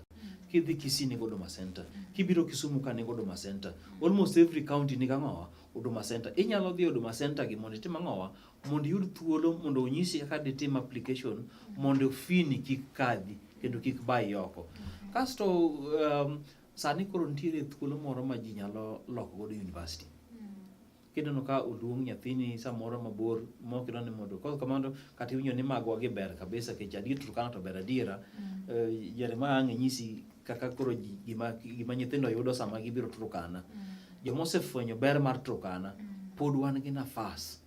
Kidhi Kisii ni Huduma Center. Kibiro Kisumu ka ni Huduma Center. Almost every county ni gang'owa Huduma Center. Inyalo dhi Huduma Center gi mondo itim ang'owa mondo iyud thuolo mondo onyisi kaka ditim application mondo fee ni kik kadhi kendo kik bayi oko. Kasto Sani koro nitiere thuolo moro ma ji nyalo loko godo university. Kineno ka oluong nyathini samoro mabor mok idwa ni mondo koro kamano kata iwinjo ni magwa gi ber kabisa nikech adier Turkana to ber adiera. Jeremiah ang' inyisi kaka koro ji, gima, gima nyithindo yudo sama gibiro Turkana. Joma osefwenyo ber mar Turkana pod wan gi nafas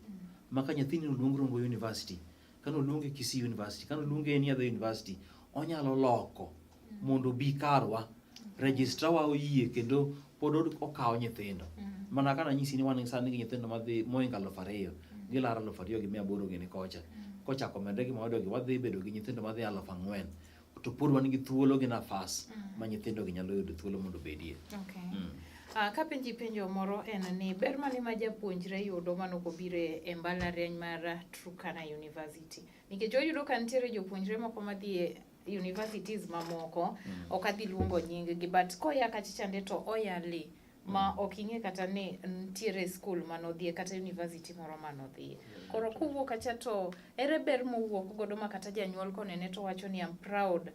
ma ka nyathini oluong Rongo University, kane oluonge Kisii University, kane oluonge any other university, onyalo loko mondo obi karwa. Registrar wa oyie kendo pod okawo nyithindo. Mana kana nyisi ni wan sani gi nyithindo madhi moingo 2000, gilaro 2800 gini kocha. Kochako medre gi mawayudo gi, wadhi bedo gi nyithindo madhi 4000. To pod wan gi thuolo gi nafas ma nyithindo gi nyalo yudo thuolo mondo obedie. Okay. Kapenji penjo moro en ni ber mane ma japuonjre yudo manok obiro e mbalariany mar Turkana University? Nikech oyudo ka nitiere jopuonjre moko madhi e universities mamoko, ok adhi luongo nying gi, but koya kacha chande to oya li ma ok ing'e kata ni nitiere school manodhie kata university moro manodhie. Koro kowuok kacha to ere ber mowuok godo ma kata janyuol konene to wacho ni I'm proud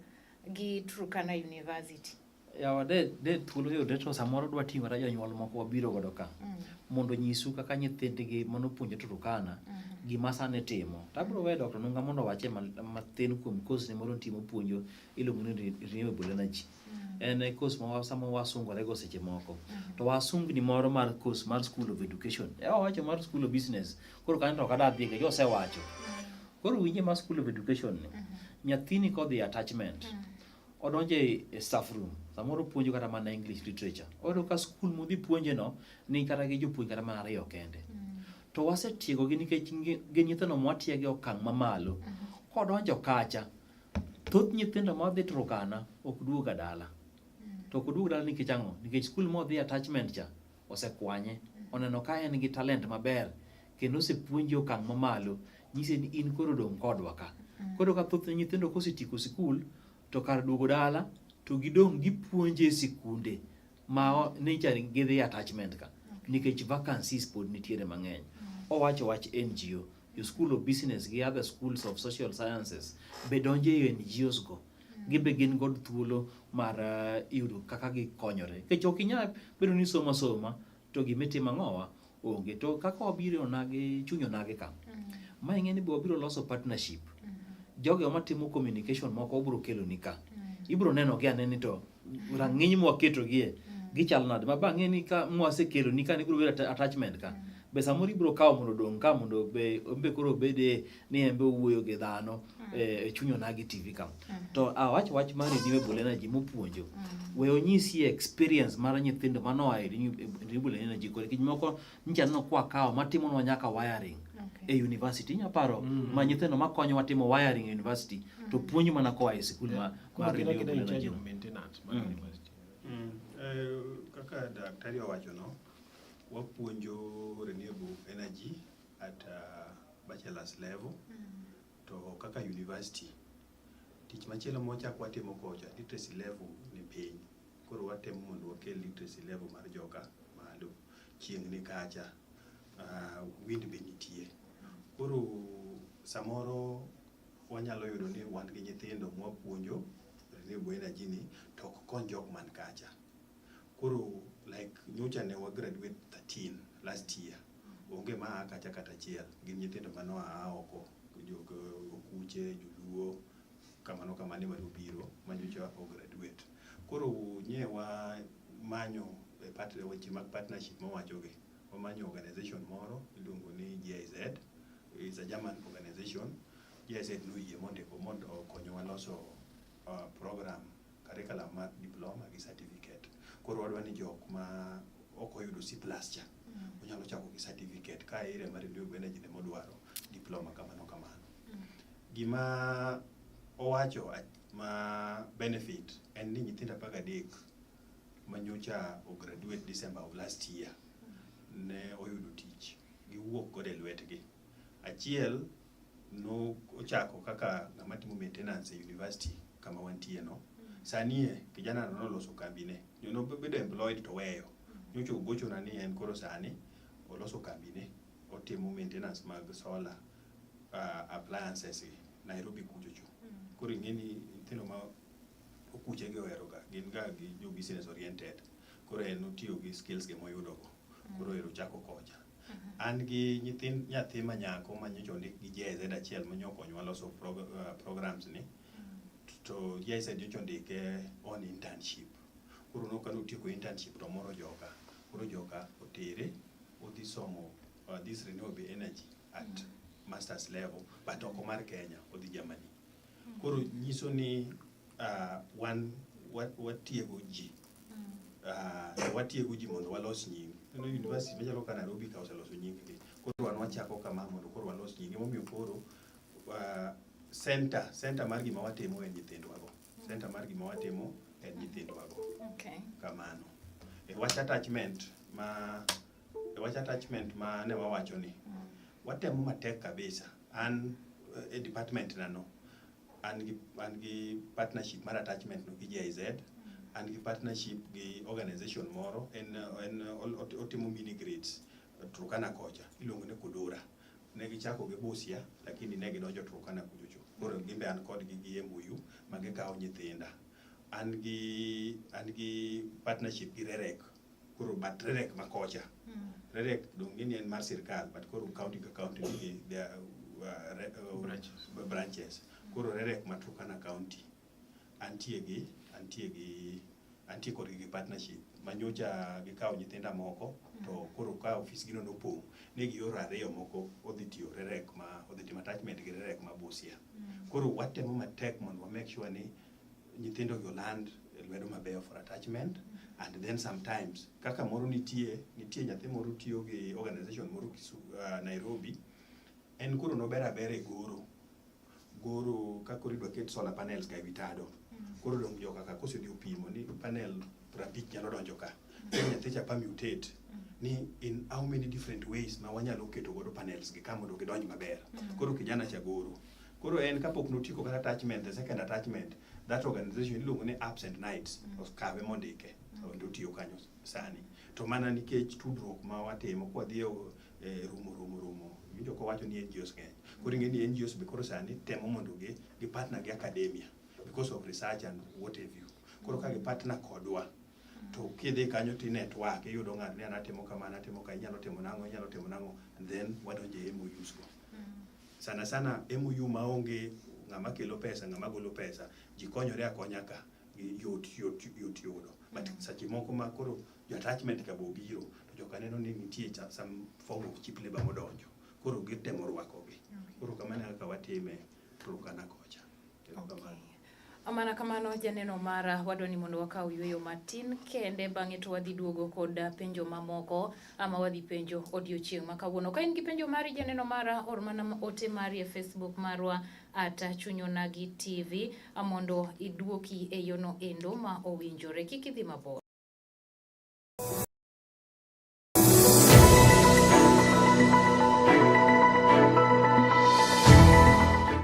gi Turkana University. Yawa de de thuolo yudre to samoro dwa ting'o kata jonyuol moko wabiro godo ka mondo nyisu kaka nyithindgi manopuonjre Turkana gima sani timo. To abiro weyo Dr. Nunga mondo owache mathin kuom course ne moro nitie mopuonjo iluongo ni Renewable Energy. En e course ma sama wasungore go seche moko. To wasungni moro mar course mar School of Education. E owacho mar School of Business. Koro kanyo to ok adwa dhiye nikech osewacho. Koro winje mar School of Education ni. Nyathini kodhi attachment. Odonjo e staff room, samoro puonjo kata mana English literature. Oyudo ka skul modhi puonje no ni kata gi jopuonj kata mana ariyo kende. To wasetiegogi nikech gin nyithindo mwatiego e okang' mamalo. Kodonjo kacha, thoth nyithindo madhi Turkana ok duog ga dala. To ok oduog dala nikech ang'o? Nikech skul modhi attachment cha osekwanye. Oneno ka en gi talent maber kendo osepuonje okang' mamalo. Nyise ni in koro dong' kodwa ka. Koro ka thoth nyithindo kosetieko sikul to kar duogo dala to gidong' gipuonje e sikunde ma nyicha gidhi attachment ka nikech vacancies pod nitiere mang'eny. Owacho wach NGO, jo School of Business gi other schools of social sciences be donjo e NGOs go. Gin be gin kod thuolo mar yudo kaka gikonyore. Nikech ok inyal bedo ni somo asoma to gimitimo ang'owa onge. To kaka wabiro onagi, chuny onagi ka. Ma ing'e ni be wabiro loso partnership. Jogo matimo communication moko wabiro kelo ni ka. Ibiro neno gi ane ni to rang'iny mwaketogie gichal nade. Ma bang'e ni ka mwasekelo ni ka ni ibiro bedo attachment ka. Be samoro ibiro kawo mondo odong' ka mondo be be koro obede ni en be owuoyo gi dhano e chuny onagi TV ka. To awach wach mar renewable energy mopuonjo. We onyisie experience mar nyithindo manoa e renewable energy kod nikech moko nyicha aneno kwa kawo matimonwa nyaka wiring e university. Inya paro ma nyithindo makonyowa timo wiring e university to puonjo mana koa e sikul ma Koro mar gin agina renewable in charge energy. of maintenance mar university. Kaka daktari owacho no, wapuonjo renewable energy at bachelor's level to kaka university tich machielo mwachak watimo kocha literacy level ni piny koro watemo mondo wakel literacy level mar joka malo chieng' ni kacha wind be nitie koro samoro wanyalo yudo ni wan gi nyithindo mwapuonjo renewable energy ni to ok kony jok man kacha koro like nyocha ne wa graduate 13 last year onge ma a kacha kata achiel gin nyithindo manoa oko jok okuche joluo kamano kamano ema nobiro ma nyocha o graduate koro nye wa manyo e weche mag partnership mawachogi wamanyo organization moro iluongo ni GIZ is a German organization GIZ noyie mondiko mondo okonyowa loso program curriculum mar diploma gi certificate koro wadwa ni jok ma ok oyudo C plus cha onyalo chako gi certificate ka area mar renewable energy ne modwaro diploma kamano kamano gima owacho ma benefit en ni nyithindo 13 manyocha o graduate December of last year ne oyudo tich giwuok godo e lwetgi achiel no ochako kaka ng'ama timo maintenance e university kama wantie no sani e kijana no noloso kambine nobedo employed to weyo nyocha ogochona ni en koro sani oloso kambine otimo maintenance mag solar appliances gi Nairobi kuchocho koro ing'e ni nyithindo ma Okuche gi ohero ga, gin ga gi jo business oriented. Koro en otiyo gi skills ge moyudo go. Koro ero ochako kocha. An gi nyithind nyathi ma nyako ma nyocha ondik gi GIZ achiel ma nyokonyowa loso programs ni. To GIZ nyocha ondike on internship. Koro no kane otieko internship to omoro joka. Koro joka otere odhi somo this renewable energy at masters level but oko mar Kenya odhi Germany. Koro nyiso ni wan watiego ji watiego ji mondo walos nying. Ineno university machalo ka Nairobi ka oseloso nying gi. Koro wan wachako kama mondo koro walos nying. Emomiyo koro center mar gima watimo en nyithindwa go. Center mar gima watimo en nyithindwa go. Kamano. E wach attachment ma e wach attachment ma ne wawacho ni watemo matek kabisa. An e department na no an gi partnership mar attachment no gi GIZ, an gi partnership gi organization moro en otimo mini grids Turkana kocha iluongo ni Kudura. Ne gichako gi Busia lakini ne gidonjo Turkana kuchocho. Koro gin be an kodgi gi MOU ma gikawo nyithinda. An gi partnership gi REREC. Koro but REREC ma kocha. REREC dong ng'eni en mar sirkal but koro county ka county nigi their Branches. branches. Koro REREC ma Turkana County antie kodgi gi partnership ma nyocha gikawo nyithinda moko to koro ka ofis gino nopong' ne gioro ariyo moko odhi tiyo REREC ma odhi timo attachment gi REREC ma Busia. Koro watemo matek mondo wa make sure ni nyithindo gi oland e lwedo mabeyo for attachment and then sometimes kaka moro nitie nyathi moro tiyo gi organization moro Nairobi en koro nober abera e goro goro ka koro idwa ket solar panels ka ewi tado. Koro dong joka ka kosedhi opimo ni panel 50 nyalo donjo ka. Koro nyathi cha permutate ni in how many different ways ma wanyalo keto godo panels gi ka mondo gidonj maber. Koro kijana cha goro. Koro en kapok notieko kata attachment, the second attachment, that organization iluongo ni Ups and Nights, okawe mondike mondo otiyo kanyo sani. To mana nikech tudruok ma watimo kwadhi e romo romo romo, iwinjo kowacho ni NGOs ng'eny. Koro ing'e ni NGOs be koro sani temo mondo gi partner gi academia because of research and what have you. Koro ka gi partner kodwa, to kidhi kanyo ti network, iyudo ng'ato ni an atimo kama, an atimo ka, inyalo timo nang'o, inyalo timo nang'o, and then wadonjo e MOUs go. Sana sana MOU maonge ng'ama kelo pesa, ng'ama golo pesa, ji konyore akonya ka, gi yot yot yot yudo. But seche moko ma koro jo attachment ka bo obiro, to joka neno ni nitie some form of cheap labor modonjo. Koro gitemo rwakogi. Koro kamano e kaka watime Turkana kocha. Erokamano. Mana kamano janeno mara, wadwa ni mondo wakaw yueyo matin kende, bang'e to wadhi duogo kod penjo mamoko ama wadhi penjo odiochieng' ma kawuono. Ka in gi penjo mari janeno mara, or mana ote mari e Facebook marwa at Chuny Onagi TV mondo iduoki e yono endo ma owinjore. Kik idhi mabor.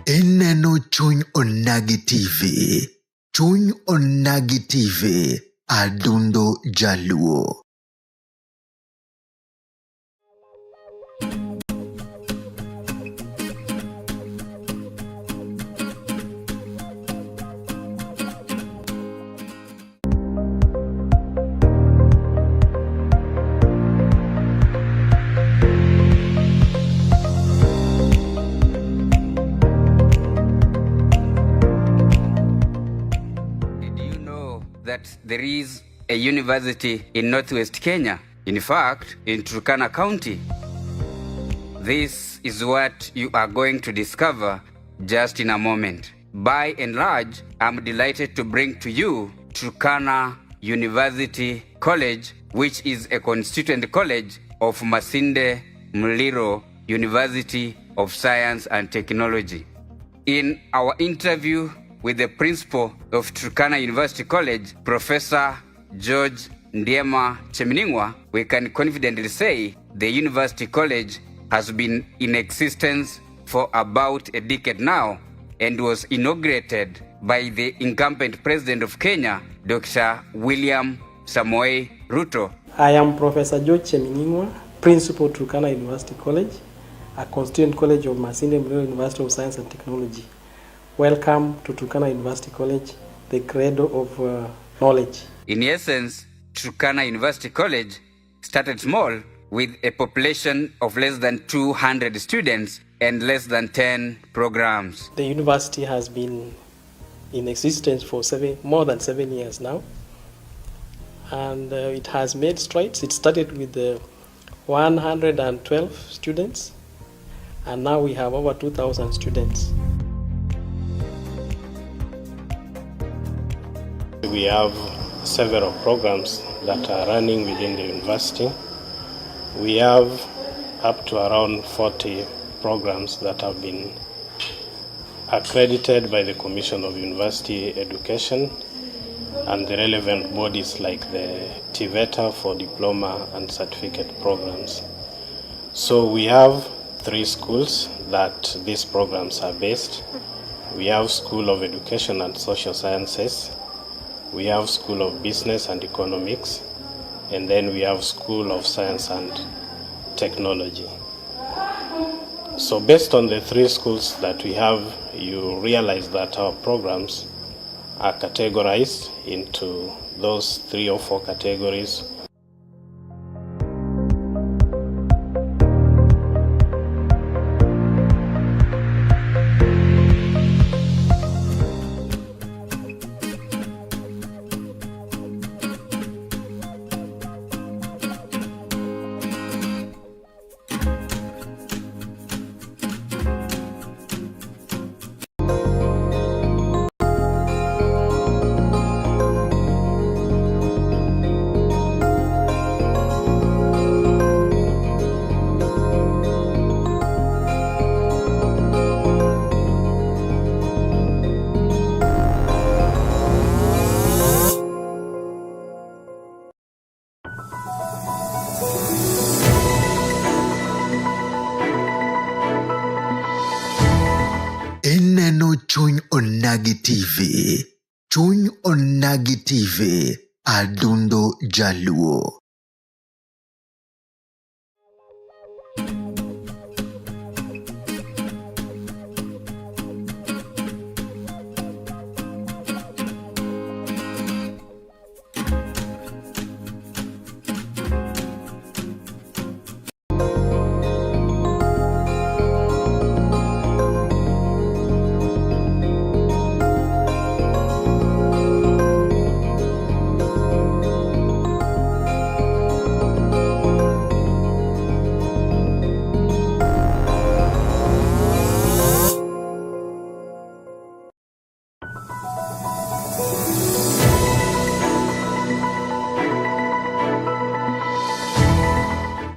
Ineno Chuny Onagi TV. Chuny Onagi TV. Adundo Jaluo. Did you know that there is a university in Northwest Kenya? In fact, in Turkana County. This is what you are going to discover just in a moment. By and large, I'm delighted to bring to you Turkana University College, which is a constituent college of Masinde Muliro University of Science and Technology. In our interview with the principal of Turkana University College, Professor George Ndiema Cheminingwa, we can confidently say the University College has been in existence for about a decade now and was inaugurated by the incumbent president of Kenya, Dr. William Samoei Ruto. I am Professor George Cheminingwa, Principal, Turkana University College, a constituent college of Masinde Muliro University of Science and Technology. Welcome to Turkana University College, the credo of knowledge. In essence, Turkana University College started small with a population of less than 200 students and less than 10 programs. The university has been in existence for more than 7 years now, and it has made strides. It started with 112 students, and now we have over 2,000 students. We have several programs that are running within the university. We have up to around 40 programs that have been accredited by the Commission of University Education and the relevant bodies like the TVETA for diploma and certificate programs. So we have 3 schools that these programs are based. We have School of Education and Social Sciences, we have School of Business and Economics, and then we have School of Science and Technology. So based on the 3 schools that we have, you realize that our programs are categorized into those 3 or 4 categories. Ineno Chuny Onagi TV. Chuny Onagi TV. Adundo Jaluo.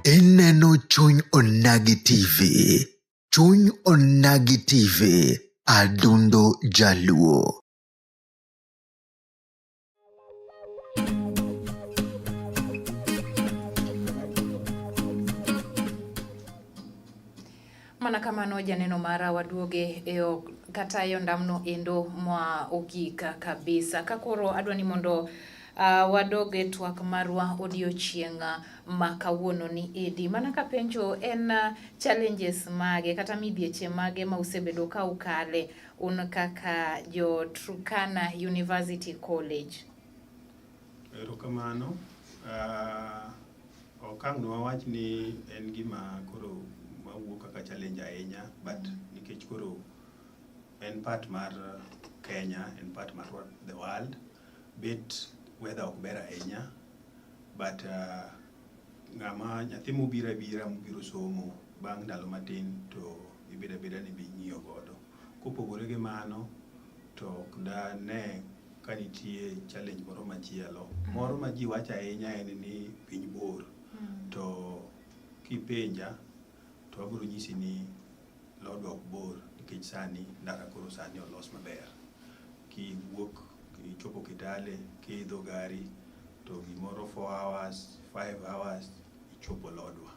Ineno Chuny Onagi TV. Chuny Onagi TV. Adundo Jaluo. Mana kamano janeno mara waduoge e kata e ondamno endo mwa ogik kabisa. Ka koro adwa ni mondo wadog e twak marwa odiochieng' ma kawuono ni edi. Mana kapenjo en challenges mage kata midhieche mage ma usebedo ka ukale un kaka jo Turkana University College. Erokamano. Ok ang' wawach ni en gima koro mawuok kaka challenge ahinya, but nikech koro en part mar Kenya, en part mar the world, bet weather ok ber ahinya, but ng'ama nyathi mobiro abira mobiro somo bang' ndalo matin to ibedo abeda ni be ing'iyo godo. Kopogore gi mano, to ok dane ka nitie challenge moro machielo. Moro ma ji wacho ahinya en ni piny bor. To kipenja to abiro nyisi ni Lodwar ok bor nikech sani ndara koro sani olos maber. Kiwuok ichopo Kitale, kiidho gari to gimoro 4 hours, 5 hours ichopo Lodwar.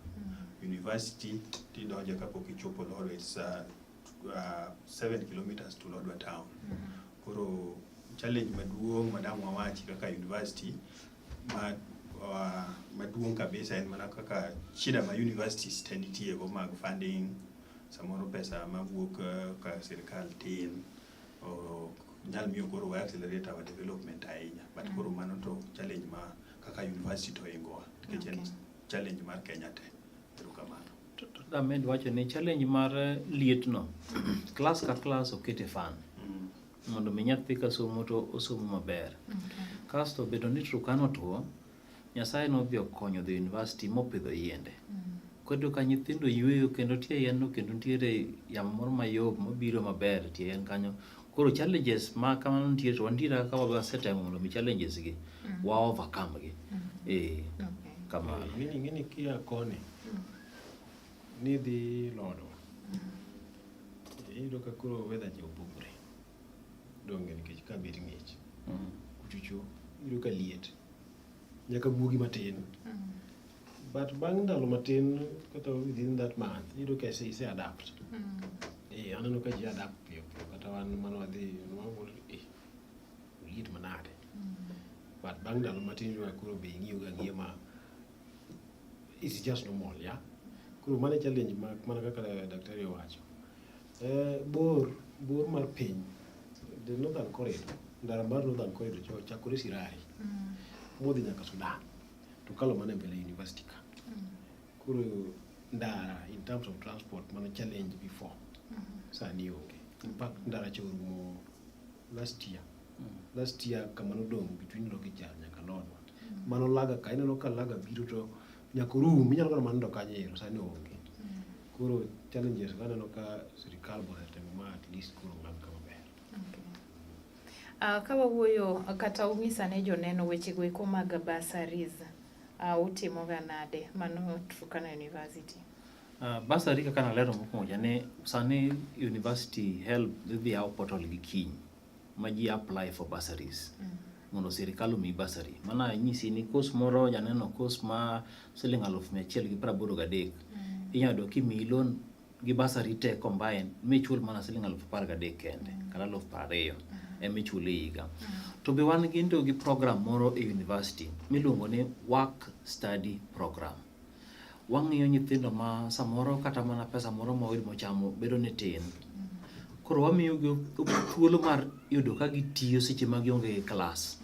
University tidonjo kapok ichopo Lodwar, it's 7 kilometers to Lodwar town. Koro challenge maduong' madang' wawachi kaka university maduong' kabisa en mana kaka shida ma universities te nitie go mag funding, samoro pesa mawuok ka sirikal tin, ok nyal miyo koro wa accelerate our development ahinya. But koro mano to challenge ma kaka university to oingowa nikech en challenge mar Kenya te. Erokamano. To damed wacho ni challenge mar liet no, class ka class okete fan mondo mi nyathi ka somo to osomo maber. Kasto bedo ni Turkana otuo, Nyasaye nodhi okonyo the university mopidho yiende. Koro iyudo ka nyithindo yueyo kendo tie yien no kendo nitiere yamo moro mayom mabiro maber e tie yien kanyo. Koro challenges ma kamano nitie to wantiere kaka wasetemo mondo mi challenges gi wa overcome gi. Eh, kamano. Ing'eni kia koni nidhi Lodwa, iyudo ka koro weather cha opogore. Donge nikech ka bet ng'ich. Kuchocho iyudo ka liet. Nyaka buogi matin. But bang' ndalo matin kata within that month iyudo ka ise adapt. Eh, aneno ka ji adapt piyo piyo kata wan mane wadhi nwawuoro eh, liet manade. But bang' ndalo matin iyudo ka koro be ing'iyo ga ang'iya ma it's just normal, yeah. Koro mano e challenge ma mana kaka daktari owacho. Eh, bor mar piny, the northern corridor, ndara mar northern corridor cho chakore Sirari modhi nyaka Sudan to kalo mana e mbele university ka. Koro ndara in terms of transport mano challenge before sani onge. In fact ndara cha orumo last year. Last year kama nodong' between Lokichar nyaka Lodwa. Mano laga ka ineno ka laga biro to nyaka orum inyalo kata mana nindo kanyo ero sani onge. Koro challenges go aneno ka sirikal osetemo ma at least koro ng'ad kama ber. Ka wawuoyo kata ung'isa ne joneno wechego eko mag bursaries, utimoga nade mano Turkana University? Bursary kaka nalero mokwongo cha ni sani university help dhi yawo portal gi kiny ma ji apply for bursaries mondo sirikal omiyi bursary. Mana anyisi ni course moro janeno course ma siling 183,000 inyalo yudo kimiyi loan gi bursary te combine michul mana siling 13,000 kende kata 20,000 ema ichulo e higa. To be wan gi program moro e university miluongo ni work study program. Wang'iyo nyithindo ma samoro kata mana pesa moro ma oyudo mochamo bedo ni tin. Koro wamiyo gi thuolo mar yudo ka gitiyo seche ma gionge e klas.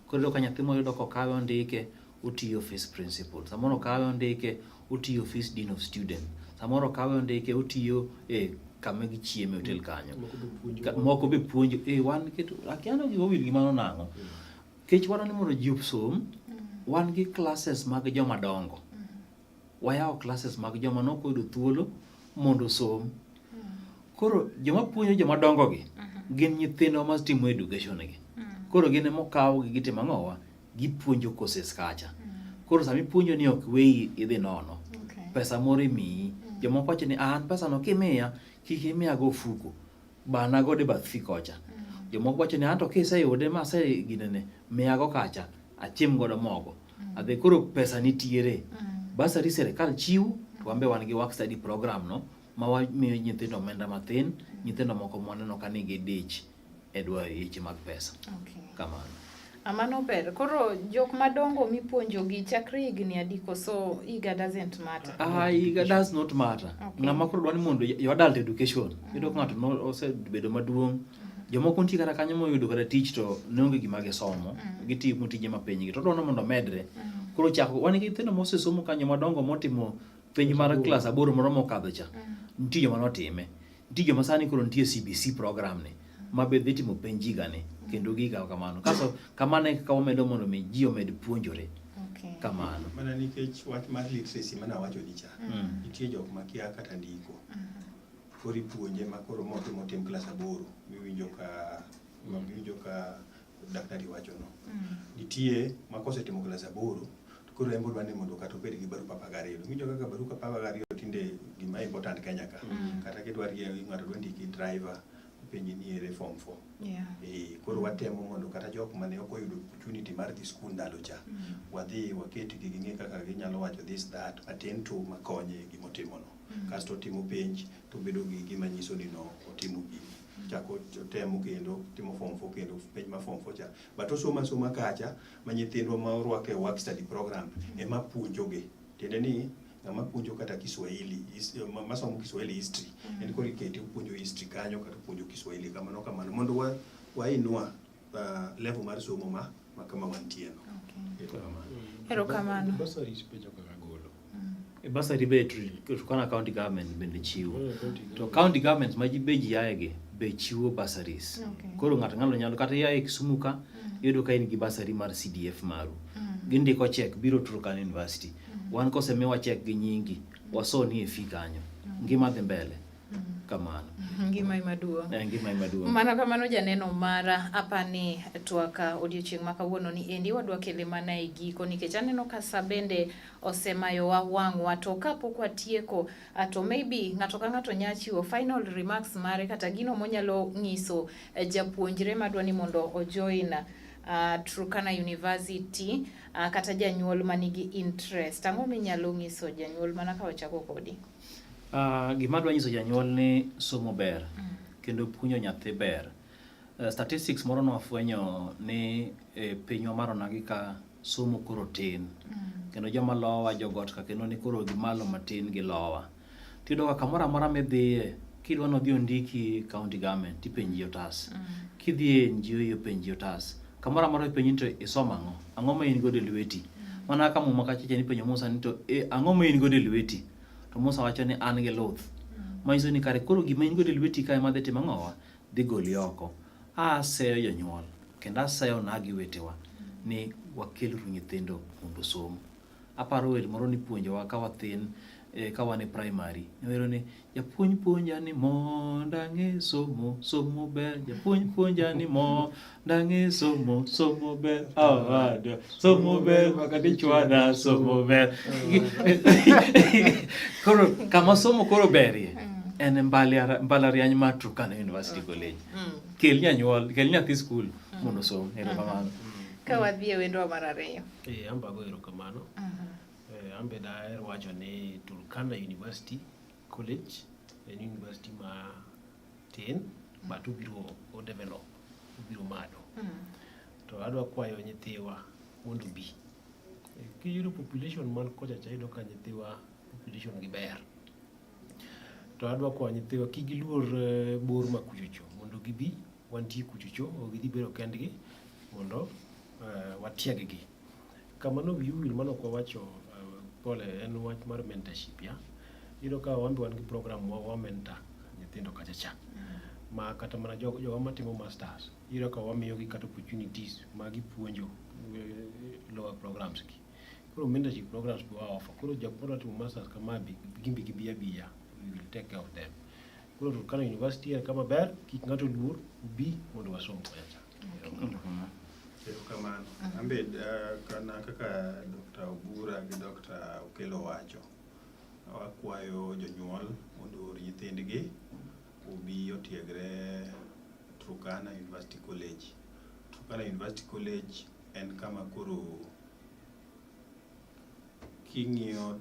Koro iyudo ka nyathi moro iyudo kokawe ondike otiyo office principal. Samoro okawe ondike otiyo office dean of student. Samoro okawe ondike otiyo e kama gichieme hotel kanyo. Moko be puonjo. Eh, wan keto akia ni giwa wil gi mano nang'o. Kech wadwa ni mondo ji osom, wan gi classes mag joma dongo. Wayawo classes mag joma nok oyudo thuolo mondo osom. Koro joma puonjo joma dongo gi gin nyithindwa ma timo education gi. Koro gin ema okawgi gitimo ang'owa? Gipuonjo courses kacha. Koro sama ipuonjo ni ok weyi idhi nono. Pesa moro imiyi. Jomoko wacho ni an pesa no kimiya kik imiya go ofuko. Bana godo e bath fee kocha. Jomoko wacho ni anto kiseyude ma ase ginene miya go kacha achiem godo mogo. Adhi koro pesa nitiere. Bursary sirikal chiwo to wan be wan gi work study program no ma wamiyo nyithindo omenda mathin, nyithindo moko mwaneno ka nigi dich e dwa weche mag pesa. Kamano. Mano ber. Koro jok madongo mipuonjogi chakre higni adi koso higa doesn't matter? Ah, higa does not matter. Ng'ama koro dwa ni mondo yo adult education. Iyudo ka ng'ato osebedo maduong'. Jomoko nitie kata kanyo moyudo kata tich to ne onge gima gisomo. Gitimo tije ma piny gi. To odwa ni mondo omedre. Koro chako wan gi nyithindo mosesomo kanyo madongo motimo penj mar klas 8 moro mokadho cha. Nitie joma notime. Nitie joma sani koro nitie CBC program ni ma be dhi timo penj higani kendo giga kamano. Kaso kamano e kaka wamedo mondo mi ji omed puonjore. Kamano. Mana nikech wach mar literacy mana wacho ni cha. Nitie jok makia kata ndiko. Koro ipuonje ma koro motimo tim klas 8 miwinjo ka daktari wacho no. Nitie ma kosetimo klas 8 to koro en bodwa ni mondo kata obed gi barup 12. Iwinjo kaka barup 12 tinde gima important Kenya ka. Kata kidwa ng'ato dwa ndiki driver penji ni ere form 4. Koro watemo mondo kata jok mane ok oyudo opportunity mar dhi skul ndalo cha, wadhi waketgi ging'e kaka ginyalo wacho this that matin to makonye gimotimono. Kasto otimo penj to bedo gi gima nyiso ni no otimo gini. Chako temo kendo timo form 4 kendo penj ma form 4 cha. But osomo asoma kacha ma nyithindwa ma orwako e work study program ema puonjogi. Tiende ni ng'ama puonjo kata Kiswahili, masomo Kiswahili history, en koro ikete opuonjo history kanyo kata opuonjo Kiswahili kamano kamano mondo wa wainua level mar somo ma ma kama wantie no. Erokamano. Erokamano. Bursaries be joka golo. E bursary be Turkana County Government bende chiwo. To county governments ma ji be ji aye gi be chiwo bursaries. Koro ng'ato ng'alo nyalo kata ia e Kisumu ka iyudo ka in gi bursary mar CDF maru. Gindiko check biro Turkana University. Wan kosemiwa check gi nyingi, wasoni e fee kanyo. Ngima dhi mbele. Kamano. Ngima ema duong'. Eh, ngima ema duong'. Mano kamano janeno mara apani twak odiochieng' ma kawuono ni endi wadwa kele mana e giko nikech aneno ka sa bende osemayowa wang'wa to kapok watieko to maybe ng'ato ka ng'ato nya chiwo final remarks mare kata gino monyalo nyiso japuonjre madwa ni mondo ojoin Turkana University kata janyuol manigi interest. Ang'o minyalo nyiso janyuol mana ka wachako kodi? Gima adwa nyiso janyuol ni somo ber kendo puonjo nyathi ber. Statistics moro nwafwenyo ni e pinywa mar onagi ka somo koro tin kendo joma lowa jogot ka kendo ni koro gimalo matin gi lowa. Tiyudo ka kamoro amora midhiye kidwa nodhi ondiki county government tipenji otas. Kidhi e NGO ipenji otas. Kamoro amora ipenji ni to isomo ang'o? Ang'o ma in godo e lweti? Mana kaka muma kacha cha nipenjo Musa ni to e, ang'o ma in godo e lweti? To Musa wacho ni an gi luth. Manyiso ni kare koro gima in godo e lweti ka ema dhi timo ang'owa? Dhi goli oko. Aseyo jonyuol kendo aseyo onagi wetewa ni wakeluru nyithindo mondo osom. Aparo wer moro nipuonjowa ka wathin ka wan e primary. Niwero ni japuonj puonja ni mondo ang'e somo, somo ber. Japuonj puonja ni mondo ang'e somo, somo ber. Awado, somo ber maka dichwana, somo ber. Koro kama somo koro berie en mbalariany mar Turkana University College. Kel nyanyuol, kel nyathi skul mondo osom. Erokamano. Ka wadhi e wendwa mar ariyo. Eh, an be ago erokamano. Eh, an be daher wacho ni Turkana University College en university ma tin but obiro o develop, obiro malo. To adwa kwayo nyithiwa mondo obi. Kiyudo population man kocha cha iyudo ka nyithiwa population gi ber. To adwa kwayo nyithiwa kik giluor bor ma kuchocho mondo gibi wantie kuchocho ok gidhi bedo kendgi mondo watieg gi. Kama ne wiyi owil mane ok wawacho pole en wach mar mentorship ya. Iyudo ka wan be wan gi program ma wa mentor nyithindo kacha cha. Ma kata mana jowa matimo masters iyudo ka wamiyogi kata opportunities ma gipuonjo lower programs gi. Koro mentorship programs be wa offer. Koro jok madwa timo masters kama be gin be gibi abiya we will take care of them. Koro Turkana University en kama ber kik ng'ato luor ubi mondo wasom kocha cha. Erokamano. An be kana kaka Dr. Obura gi Dr. Okello wacho, wakwayo jonyuol mondo oor nyithindgi obi otiegre Turkana University College. Turkana University College en kama koro king'iyo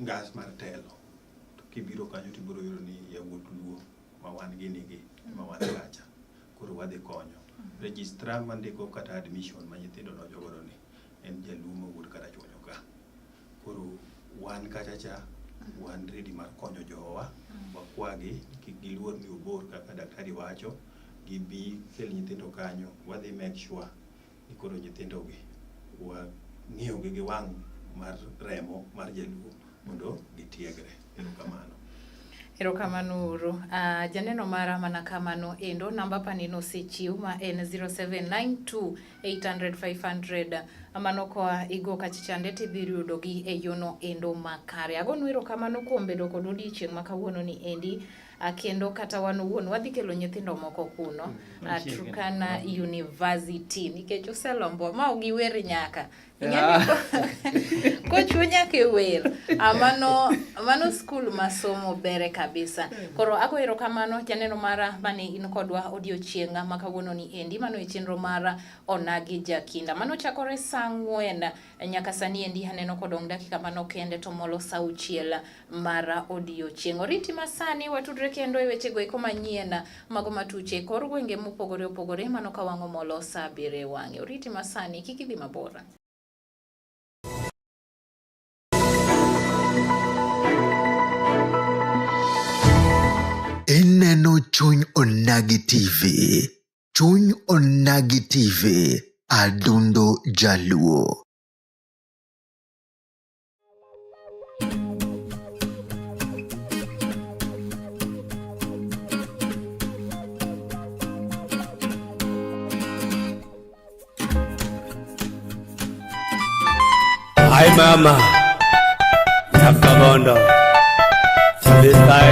ngas mar telo to kibiro kanyo tibiro yudo ni yawuot Luo ma wan gini gi ema wan kacha. Koro wadhi konyo. Registrar mandiko kata admission ma nyithindo donjo godo ni en jaluo mawuok Karachuonyo ka. Koro wan kacha cha wan ready mar konyo jowa, wakwagi kik giluor ni obor kaka daktari wacho, gibi kel nyithindo kanyo, wadhi make sure ni koro nyithindo gi wang'iyo gi gi wang' mar remo mar jaluo mondo gitiegre. Erokamano. Erokamano uru. Janeno mara mana kamano endo namba pani nosechiw ma en 0792 800 500. Mano koa igo kachichande tidhi yudogi e yono endo makare. Agonu erokamano kuom bedo kod odiochieng' ma kawuono ni endi. Kendo kata wan owuon wadhi kelo nyithindo moko kuno Turkana University nikech uselombo ma ok giwer nyaka. Kochwo nyaka e wer. Mano skul ma somo bere kabisa. Koro ago erokamano janeno mara mane in kodwa odiochieng' ma kawuono ni endi. Mano e chenro mar Onagi Jakinda. Mano chakore saa 4 nyaka sani endi aneno kodong' dakika manok kende to molo saa 6 mar odiochieng'. Oriti masani watudre kendo e wechego eko manyien mago matuche e kor gwenge mopogore opogore mano ka wang'o molo saa 7 wang'e. Oriti masani kik idhi mabor. Ineno Chuny Onagi TV. Chuny Onagi TV, Adundo Jaluo. Hi mama, Nyakabondo. This side.